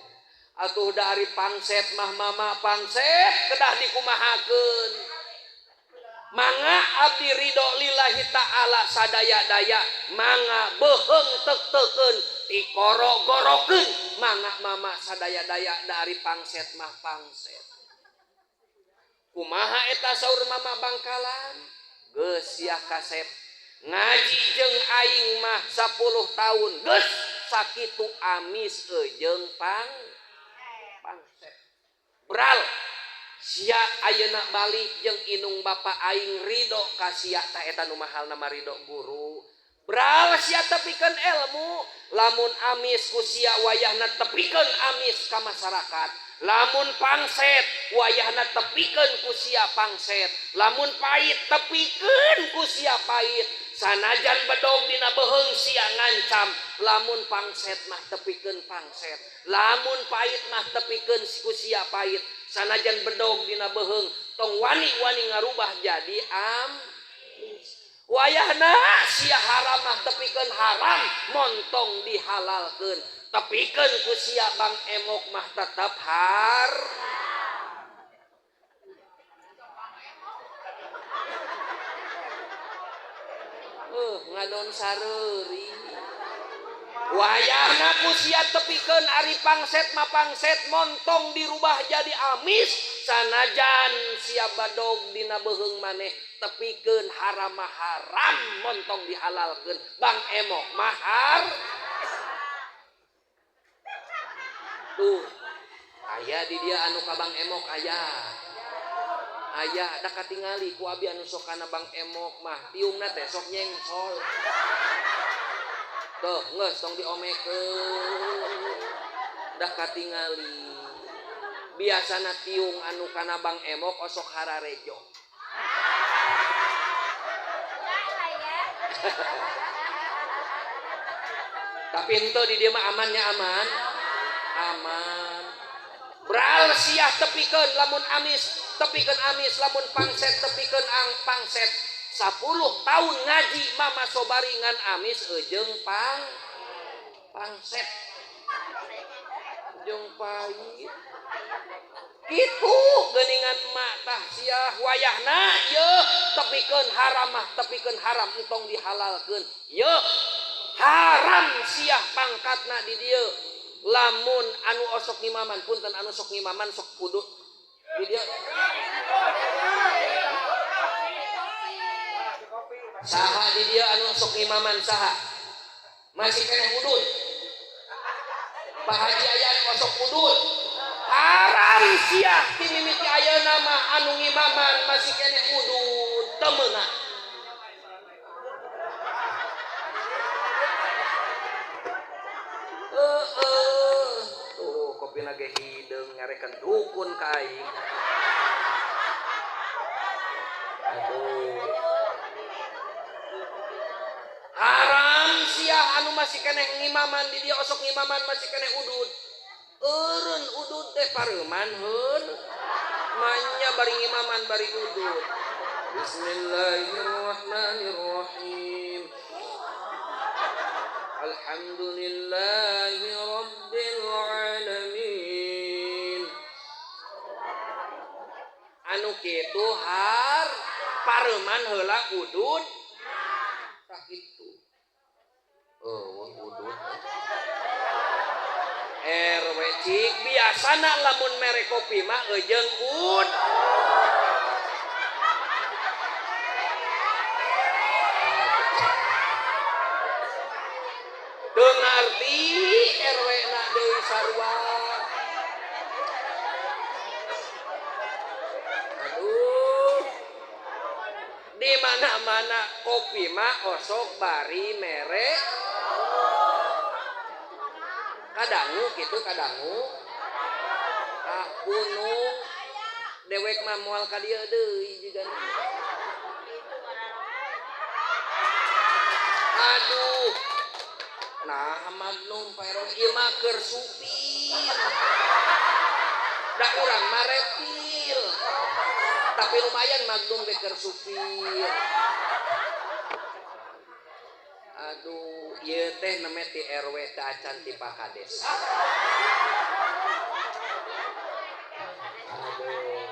Atuh dari pangset mah mama pangset kedah dikumahakeun. Mangga abdi ridho lillahi ta'ala sadaya-daya. Mangga beuheung tek-teukeun tikoro-gorokeun. Mangga mama sadaya-daya dari pangset mah pangset. Kumaha eta saur mama Bangkalan? Geus sia kasep. Ngaji jeung aing mah 10 tahun. Geus sakitu amis jeung pangset. Bral sia ayeuna balik jeung inung bapa aing ridho ka sia ta eta nu mahalna mah ridho guru. Bral sia tepikeun ilmu, lamun amis ku sia wayahna tepikeun amis ka masyarakat. Lamun pangset wayahna tepikeun ku sia pangset, lamun pahit tepikeun ku sia pahit. Sanajan bedog dina beuheung sia ngancam, lamun pangset mah tepikeun pangset, lamun pahit mah tepikeun ku sia pahit. Sanajan bedog dina beuheung tong wani-wani ngarubah jadi amis. Wayahna sia haram mah tepikeun haram, montong dihalalkeun. Tepikeun ku sia Bang Emok mah tetep har. Ngadon sareuri. Wayahna ku sia tepikeun ari pangset mah pangset, montong dirubah jadi amis. Sanajan sia badog dina beuheung maneh tepikeun haram mah haram, montong dihalalkeun. Bang Emok mah har. Tuh, aya di dia anu ka Bang Emok aya. Aya da katingali ku abi anu sok kana Bang Emok mah tiungna teh sok nyengsol. Tuh, geus tong diomekeun. Dah katingali. Biasana tiung anu kana Bang Emok osok hararejo. Tapi henteu di dieu mah amannya aman. Aman. Bral siah tepikeun lamun amis tepikeun amis, lamun pangset tepikeun ang pangset. 10 tahun ngaji Mama Sobari ngan amis eujeung pangset. Jeung pahit. Kitu geuningan emak tah siah wayahna yeuh tepikeun haram mah tepikeun haram entong dihalalkeun. Yeuh haram siah pangkatna di dieu. Lamun anu osok ngimaman punten anu sok ngimaman sok kudu di dieu. Saha di dieu anu sok ngimaman saha? Masih keneh udud. Pak Haji Ayan osok udud. Haram siah ti mimiti ayeuna mah anu ngimaman masih keneh udud teu meunang. Tuh kopina ge hideung nyarekan dukun ka aing. Aduh. Haram siah anu masih keneh ngimaman di dieu osok ngimaman masih keneh udud. Eureun udud teh pareuman heun. Manya bari ngimaman bari udud. Bismillahirrahmanirrahim. Alhamdulillahi rabbil alamin. Anu kitu har pareuman heula udud. Tah kitu. Eueuh udud. RW cik biasana lamun mere kopi mah eujeung ud. Teu ngarti RW na deui sarua. Aduh. Di mana-mana kopi mah osok bari mere. Kadangu kitu kadangu. Ah gunung dewek mah moal ka dieu deui jigana. Aduh. Nah magnum Pak RW ieu mah keur supir. Da urang mah reptil. Tapi lumayan magnum ge keur supir. Aduh, ieu teh neme ti RW teh acan ti Pak Kades. Aduh.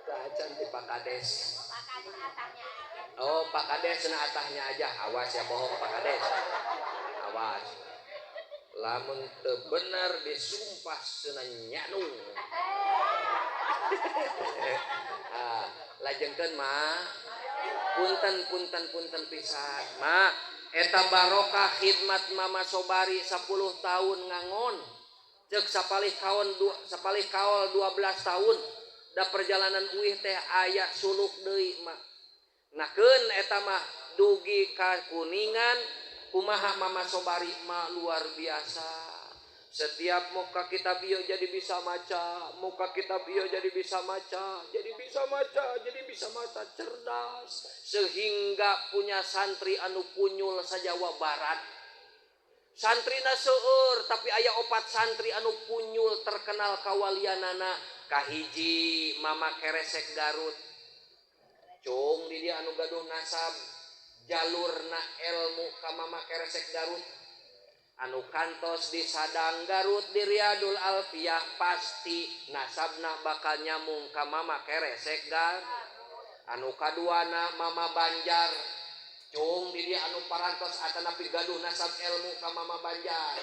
Teh acan ti Pak Kades. Oh, Pak Kades cenah atahnya aja. Awas ya bohong Pak Kades. Awas. Lamun teu bener disumpah cenah nyanung. Ah, lajengkeun mah. Punten punten punten pisan. Mah eta barokah khidmat Mama Sobari 10 tahun ngangon. Ceuk sapalih kaol 12 tahun. Da perjalanan uih teh aya suluk deui mah. Nakeun eta mah dugi ka Kuningan kumaha Mama Sobari mah luar biasa. Setiap muka kitab ieu jadi bisa maca, muka kitab ieu jadi bisa maca, jadi bisa maca, jadi bisa maca, cerdas sehingga punya santri anu punyul sa-Jawa Barat. Santrina seueur tapi aya opat santri anu punyul terkenal kawalianana. Kahiji Mama Keresek Garut. Cung di dia anu gaduh nasab jalurna ilmu ka Mama Keresek Garut. Anu kantos di Sadang Garut di Riyadul Alfiyah pasti nasabna bakal nyamung ka Mama Keresek Garut. Anu kaduana Mama Banjar. Cung di dia anu parantos atanapi gaduh nasab ilmu ka Mama Banjar.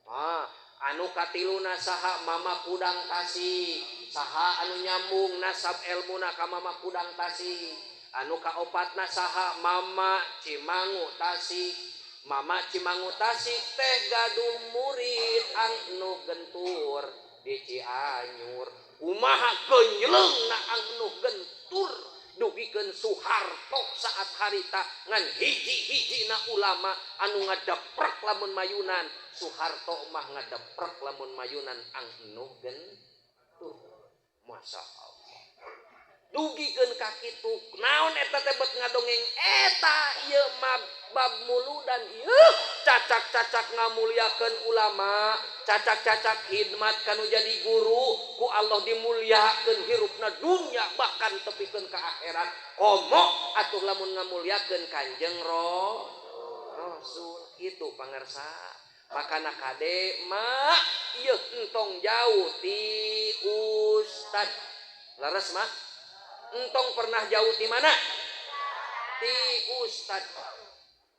Ah, anu katiluna saha Mama Kudang Tasik. Saha anu nyambung nasab ilmuna ka Mama Kudang Tasik. Anu kaopatna saha Mama Cimangu Tasik. Mama Cimangu Tasik teh gaduh murid anu gentur di Cianjur. Kumaha genyleungna anu gentur dugikeun Soeharto saat harita ngan hiji-hijina ulama anu ngadeprek lamun mayunan. Soeharto mah ngadeprek lamun mayunan anu gentur. Masya Allah. Dugikeun ka kitu. Naon eta teh bet ngadongeng eta ieu mah bab muludan ieu cacak-cacak ngamuliakeun ulama, cacak-cacak khidmat kanu jadi guru, ku Allah dimuliakeun hirupna dunya bahkan tepikeun ka akhirat. Komo atuh lamun ngamuliakeun Kanjeng Rasul kitu pangarsa. Makana kade mak ieu entong jauh ti ustad. Leres mak? Entong pernah jauh ti mana? Ti ustad.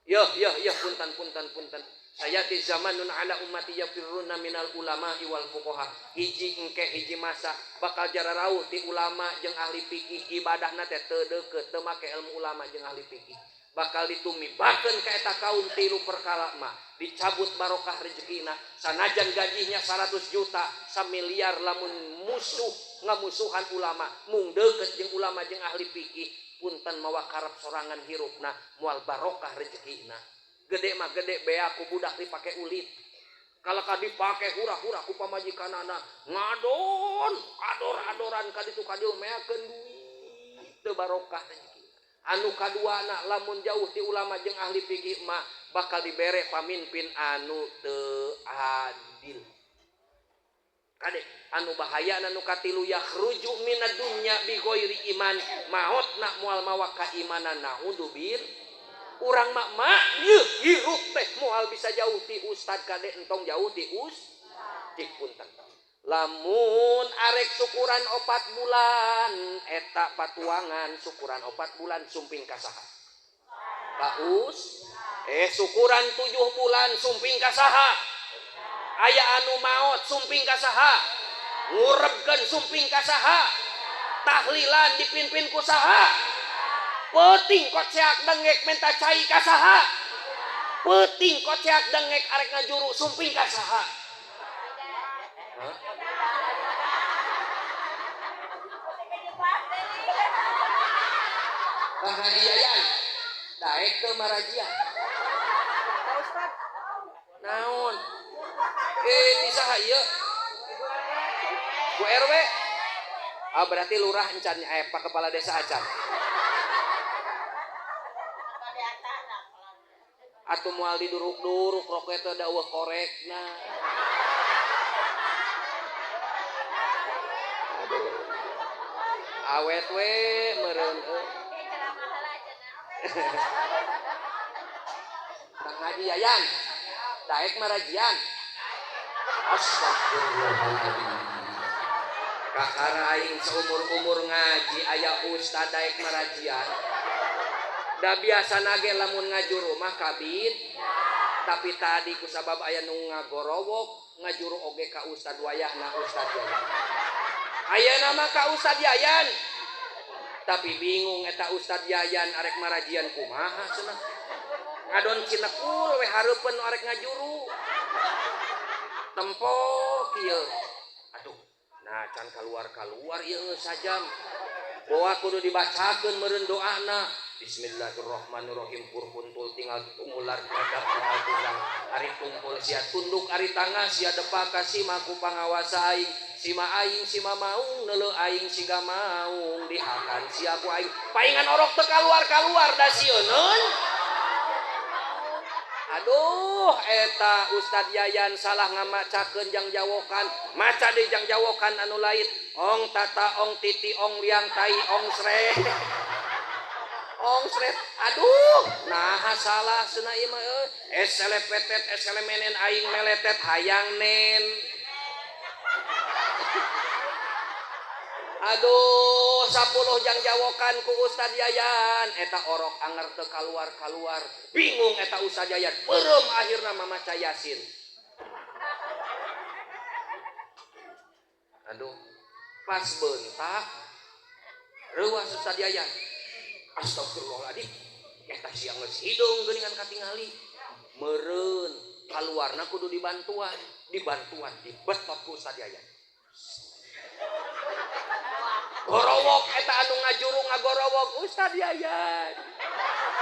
Yo yo yo punten punten punten. Saya ti zamanun ala ummati yafirruna minal ulama wal fuqaha. Hiji engke hiji masa bakal jararauh ti ulama jeung ahli fikih ibadahna teh teu deukeut teu make ilmu ulama jeung ahli fikih. Bakal ditumibakeun ka eta kaum tilu perkara mah dicabut barokah rezekina sanajan gajinya 100 juta samiliar lamun musuh ngamusuhan ulama mung deukeut jeung ulama jeung ahli fikih punten mawa karep sorangan hirupna moal barokah rezekina. Gede mah gede bea ku budak dipake ulit. Kalaka dipake hura-hura ku pamajikanana ngadon ador-adoran ka ditu ka dieu meakeun duit teu barokah rezeki. Anu kaduana lamun jauh ti ulama jeung ahli fikih mah bakal dibere pamimpin anu teu adil. Kade anu bahaya anu katilu yakhruju minad dunya bi ghairi iman maotna moal mawa kaimanan naudzubil. Urang mah mak ieu hirup teh moal bisa jauh ti ustad kade entong jauh ti cik punten. Lamun arek syukuran 4 bulan eta patuangan syukuran 4 bulan sumping ka saha? Ka us. Syukuran 7 bulan sumping ka saha? Aya anu maot sumping ka saha? Ngurebkeun sumping ka saha? Tahlilan dipimpin ku saha? Peuting koceak dengek menta cai ka saha? Peuting koceak dengek arek ngajuru sumping ka saha? Hah? Kang Haji Yayan daek teu marajian. Naon? Ti saha ieu? Bu RW. Ah berarti lurah encan Pak kepala desa acan. Atuh moal diduruk-duruk rokok eta da eueuh korekna. Aduh. Awet we meureun euy. Kang Haji Yayan daek marajian. Astagfirullahaladzim. Kakara aing seumur-umur ngaji aya ustad daek marajian. Da biasa nage lamun ngajuru mah kabid. Tapi tadi kusabab aya nu ngagorowok ngajuru oge ka ustad wayahna ustad Yayan. Ayeuna mah ka ustad Yayan. Tapi bingung eta ustad Yayan arek marajian kumaha cenah. Ngadon cinekul we hareupeun nu arek ngajuru. Tempo kieu. Aduh, nah can kaluar-kaluar ieu geus sajam. Boa kudu dibacakeun meureun doana. Bismillahirrahmanirrahim purpuntul tinggal tumular kadap tinggal tunggang ari tungkul sia tunduk ari tangah sia depa ka sima ku pangawasa aing sima aing sima maung neuleuh aing siga maung dihakan sia ku aing paingan orok teu kaluar-kaluar da sieuneun. Aduh eta Ustad Yayan salah ngamacakeun jang jawokan maca deui jang jawokan anu lain ong tata ong titi ong liang tai ong sre ong sret. Aduh naha salah cenah ieu mah euy eselepetet eselemenen aing meletet hayang nen. Aduh 10 jang jawokan ku Ustad Yayan eta orok anger teu kaluar-kaluar bingung eta Ustad Yayan beureum akhirna mamaca Yasin. Aduh pas bentak reuas Ustad Yayan. Astagfirullahaladzim eta sia geus hidung geuningan katingali meureun kaluarna kudu dibantuan dibantuan dibetot ku Ustad Yayan. Gorowok eta anu ngajuru ngagorowok Ustad Yayan.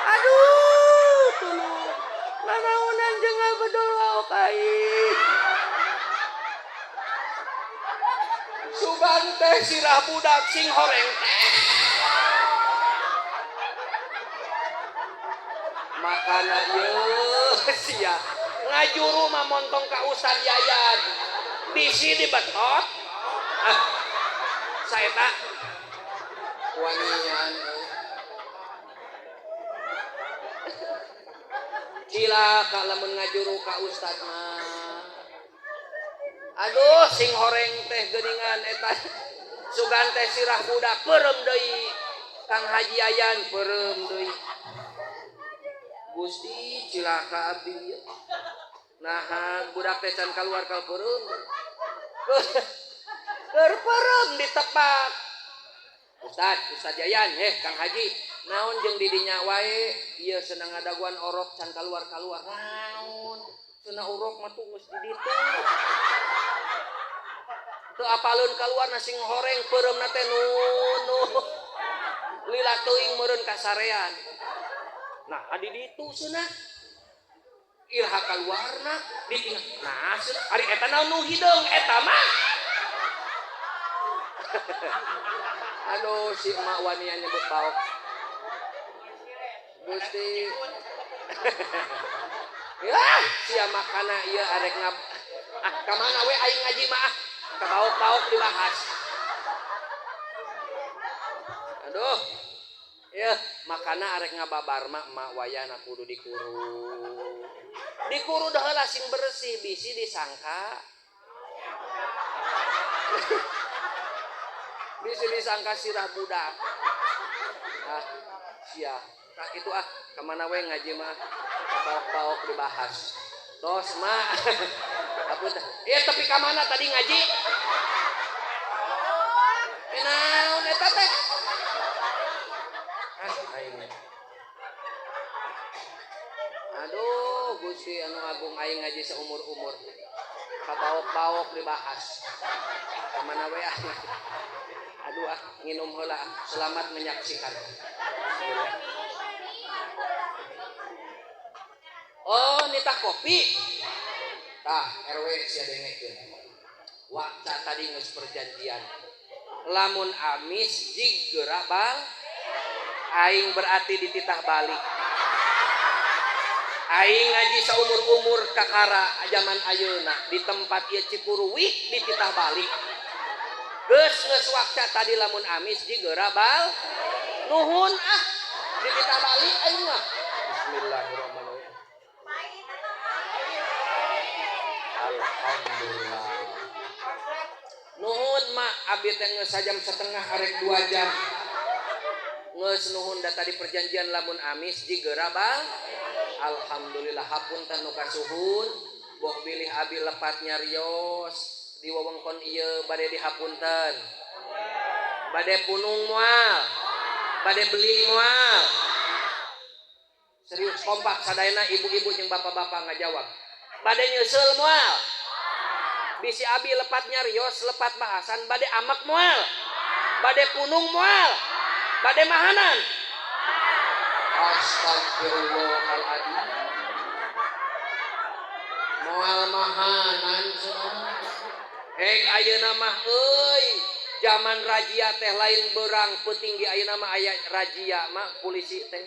Aduh tulung nanaonan jeung ngabedol ka aing. Sugan teh sirah budak sing horeng teh. Makana ieu sia ngajuru mah montong ka Ustad Yayan. Bisi dibetot. Ah. Saeta wanian cilaka lamun ngajuru ka ustad mah. Aduh sing horeng teh geuningan eta sugan teh sirah budak peureum deui. Kang Haji Yayan peureum deui. Gusti cilaka abdi ieu. Naha budak teh can kaluar kal peureum. Keur peureum ditepak. Ustad, Ustad Yayan, heh Kang Haji, naon jeung didinya wae, ieu senang ngadaguan orok can kaluar-kaluar. Naon? Cenah orok mah tuh geus di ditu. Teu apaleun kaluar na sing horeng peureumna teh nu. Lila teuing meureun kasarean. Nah, di ditu cenah. Iraha kaluarna ditinggal. Nah, cenah ari eta naon nu hideung eta mah. Aduh si emak wanian nyebut paok. Gusti. Ya, sia makana ieu arek ngab. Ah, ka mana we aing ngaji mah ah. Ka baok-baok dibahas. Aduh. Ya, makana arek ngababar mah emak wayahna kudu dikuru. Dikuru heula sing bersih bisi disangka. Bisi disangka sirah budak. Ah, sia. Tah kitu ah, ka mana we ngaji mah paok-paok dibahas. Tos mah. Aku teh. Ieu tapi ka mana tadi ngaji? Naon eta teh? Ah, aing. Aduh, Gusti anu agung aing ngaji seumur-umur. Kabaok-baok dibahas. Ka mana we ah? Aduh ah, nginum heula ah. Selamat menyaksikan. Oh, nitah kopi. Tah, RW sia dengekeun. Waktu tadi geus perjanjian. Lamun amis jig geura bal, aing berarti dititah balik. Aing ngaji saumur-umur kakara zaman ayeuna di tempat ieu Cikuruwih dititah balik. Geus geus waktu tadi lamun amis jig geura bal, nuhun ah dititah balik aing mah. Bismillahirrahmanirrahim. Alhamdulillah. Nuhun mak abdi teh geus sajam setengah arek 2 jam. Geus nuhun da tadi perjanjian lamun amis jig geura bal. Alhamdulillah hapunten nu kasuhun, boh bilih abi lepat nyarios di wewengkon ieu bade dihapunten. Bade punung moal. Bade beli moal. Serius kompak sadayana ibu-ibu jeung bapak-bapak ngajawab. Bade nyeuseul moal. Bisi abi lepat nyarios, lepat bahasan, bade amak moal. Bade punung moal. Bade mahanan. Astagfirullahaladzim. Moal mahanan cenah. Heg ayeuna mah euy, zaman razia teh lain berang peuting ge ayeuna mah aya razia mah polisi teh.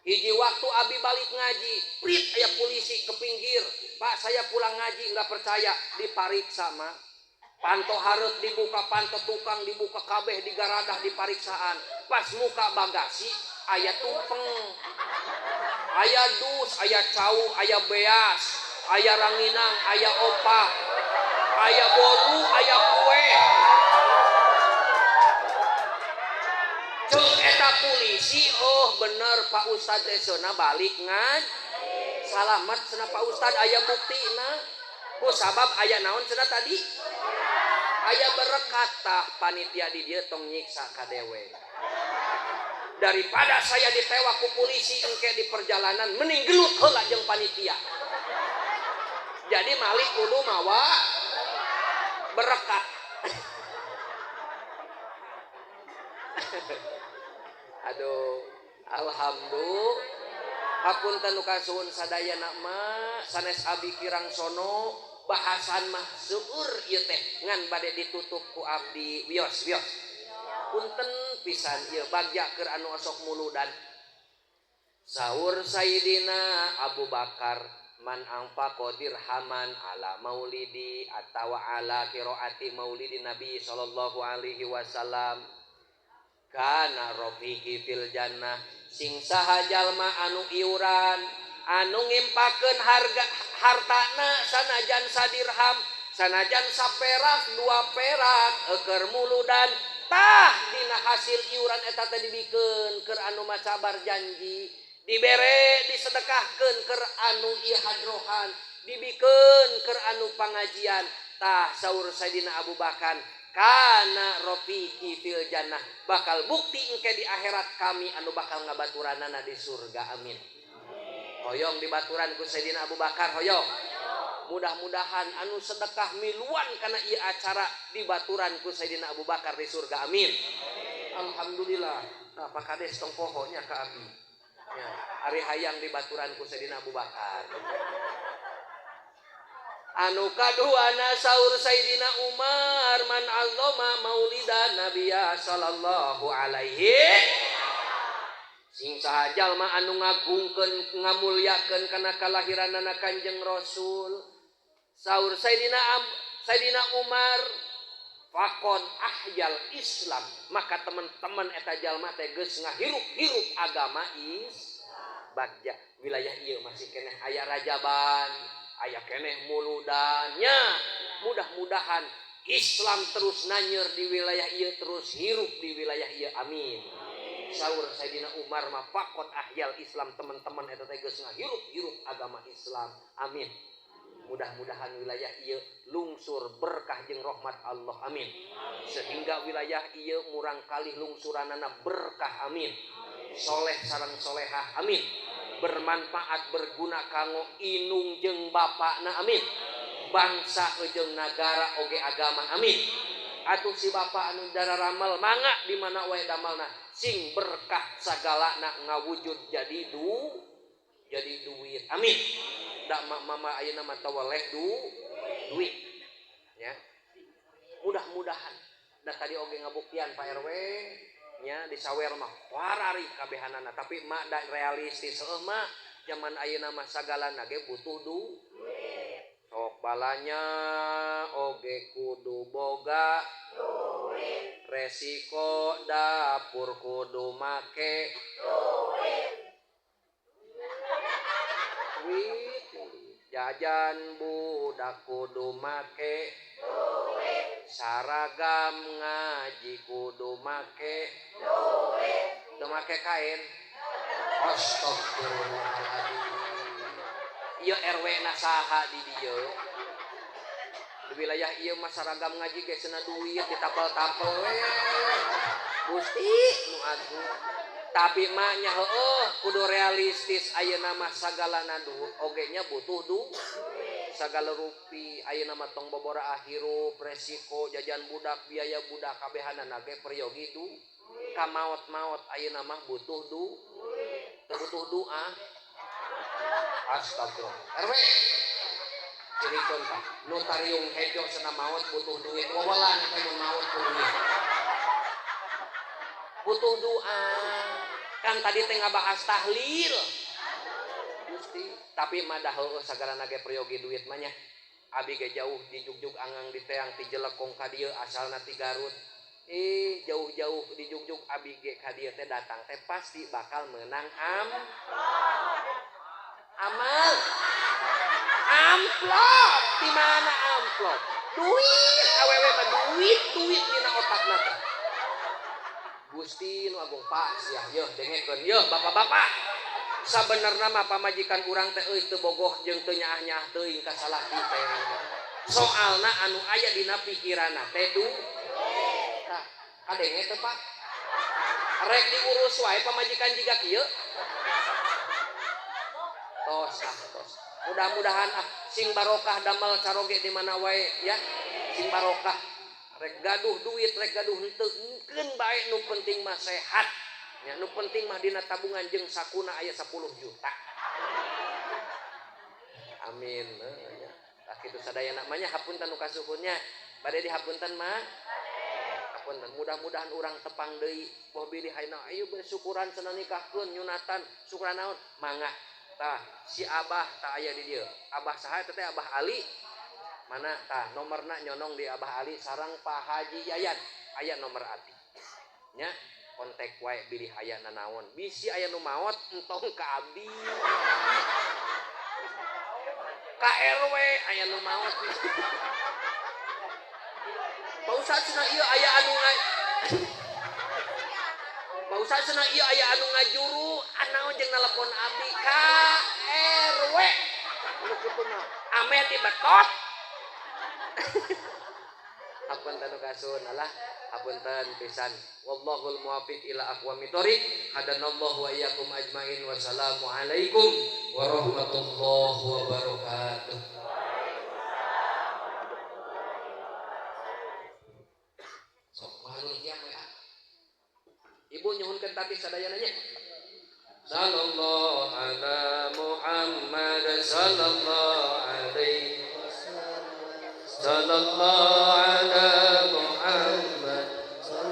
Hiji waktu abi balik ngaji, prit aya polisi ke pinggir. Pak, saya pulang ngaji nggak percaya, dipariksa mah. Panto hareut dibuka, panto tukang dibuka kabeh digaradah dipariksaan. Pas muka bagasi aya tumpeng, aya dus, aya cau, aya beas, aya ranginang, aya opak, aya bolu, aya kue. Cek eta polisi, oh bener Pak Ustad teh cenah balik ngan. Salamet cenah Pak Ustad aya buktina. Ku sabab aya naon cenah tadi? Aya berkat tah panitia di dieu tong nyiksa ka dewe. Daripada saya ditewak ku polisi engke di perjalanan mending gelut heula jeung panitia. Jadi malik kudu mawa berkat. Aduh, alhamdulillah. Hapunten nu kasuhun sadayana mah sanes abi kirang sono bahasan mah seueur ieu teh ngan bade ditutup ku abdi wios wios. Punten pisan ieu bagja keur anu osok muludan. Saur Sayyidina Abu Bakar man anfaqa dirhaman ala maulidi atawa ala qiraati maulidi Nabi sallallahu alaihi wasallam kana rafiqi fil jannah. Sing saha jalma anu iuran anu ngimpakeun harga hartana sanajan sadirham sanajan saperak dua perak eukeur muludan tah dina hasil iuran eta teh dibikeun keur anu maca barjanji dibere disedekahkeun keur anu ieu hadrohan dibikeun keur anu pangajian. Tah saur Sayyidina Abu Bakar kana rafiqi fil jannah, bakal bukti engke di akhirat kami anu bakal ngabaturanana di surga. Amin. Hoyong dibaturan ku Sayyidina Abu Bakar hoyong. Mudah-mudahan anu sedekah miluan kana ieu acara dibaturan ku Sayyidina Abu Bakar di surga. Amin. Alhamdulillah. Nah, Pak Kades tong poho nya ka abi. Ya, ari hayang dibaturan ku Sayyidina Abu Bakar. Anu kaduana saur Sayyidina Umar man azzama maulidan nabiyya sallallahu alaihi sing saha jalma anu ngagungkeun ngamulyakeun kana kalahiranana Kanjeng Rasul. Saur Sayyidina Umar faqad ahyal Islam, maka teman-teman eta jalma teh geus ngahirup-hirup agama is bagja. Wilayah ieu masih keneh aya rajaban, aya keneh muludannya. Mudah-mudahan Islam terus nanyer di wilayah ieu, terus hirup di wilayah ieu. Amin. Saur Sayyidina Umar mah faqad ahyal Islam, teman-teman eta teh geus ngahirup-hirup agama Islam. Amin. Mudah-mudahan wilayah ieu lungsur berkah jeung rahmat Allah. Amin. Sehingga wilayah ieu murang kalih lungsuranana berkah. Amin. Soleh sareng solehah. Amin. Bermanfaat berguna kanggo inung jeung bapakna. Amin. Bangsa jeung nagara oge agama. Amin. Atuh si bapak anu dararamal mangga di mana wae damalna sing berkah sagalana ngawujud jadi jadi duit. Amin. Da mama ayeuna mah tawaleh duit ya. Mudah-mudahan da tadi oge ngabuktian Pak RW nya disawer mah warari kabehanana, tapi mak da realistis heuh mah zaman ayeuna mah sagalana ge butuh duit. Sok balanya oge kudu boga duit, resiko dapur kudu make duit, duit jajan budak kudu make duit, saragam ngaji kudu make duit, teu make kain. Astagfirullahaladzim. Ieu RW na saha di dieu? Di wilayah ieu mah saragam ngaji ge cenah duit ditapel-tapel we. Gusti nu agung. Tapi mah nya heueuh kudu realistis ayeuna mah sagalana duit oge nya butuh duit. Sagala rupi ayeuna mah tong bobora hirup resiko jajan budak biaya budak kabehanana ge peryogi du. Ka maot-maot ayeuna mah butuh du. Teu butuh doa. Astagfirullah. RW cirikeun tah nu tariung hejo cenah maot butuh duit. Wawalan teh mun maot kudu duit. Butuh doa. Kan tadi teh ngabahas tahlil. Gusti, tapi mah dah heueuh sagalana ge peryogi duit mah nya. Abi ge jauh di Jugjug angang di teang ti Jelekong ka dieu asalna ti Garut. Jauh-jauh di Jugjug abi ge ka dieu teh datang teh pasti bakal menang amal. Amplop. Di mana amplop? Duit awewe mah duit duit dina otakna teh. Gusti nu agung Pak sia yeuh dengekeun yeuh bapak-bapak. Sabenerna mah pamajikan urang teh euy teu bogoh jeung teu nyaah-nyaah teuing ka salaki teh. Soalna anu aya dina pikiranna teh du. Tah, kadenge teh Pak. Rek diurus wae pamajikan jiga kieu. Tos ah tos. Mudah-mudahan ah sing barokah damel caroge di mana wae ya. Sing barokah. Rek gaduh duit, rek gaduh henteu, keun bae nu penting mah sehat. Ya, nu penting mah dina tabungan jeung sakuna aya 10 juta. Amin. Ya. Tah kitu sadayana mah nya hapunten nu kasuhunnya. Bade dihapunten mah. Hapunten, mudah-mudahan urang tepang deui boh bilih ayeuna ayo bersyukuran cenah nikahkeun nyunatan syukuran naon mangga. Tah si Abah tah aya di dieu. Abah saha eta teh? Abah Ali. Mana tah nomorna nyonong di Abah Ali sareng Pak Haji Yayan. Aya nomor ati. Nya kontak wae bilih aya nanaon. Bisi aya nu maot entong ka abdi. Ka RW aya nu maot. Pak Ustad cenah ieu aya anu Pak Ustad cenah ieu aya anu ngajuru, anaon jeung telepon abdi ka RW. Anu kitu mah. Ame dibetot. Hapunten nu kasun alah, hapunten pisan. Wallahul muwaffiq ila aqwamit thoriq. Hadanallahu wa iyyakum ajmain. Wassalamualaikum warahmatullahi wabarakatuh. Sok mahalul kiam we. Ibu nyuhunkeun tadi sadayana nya. Sallallahu ala Muhammad sallallahu alaihi wasallam. Sallallahu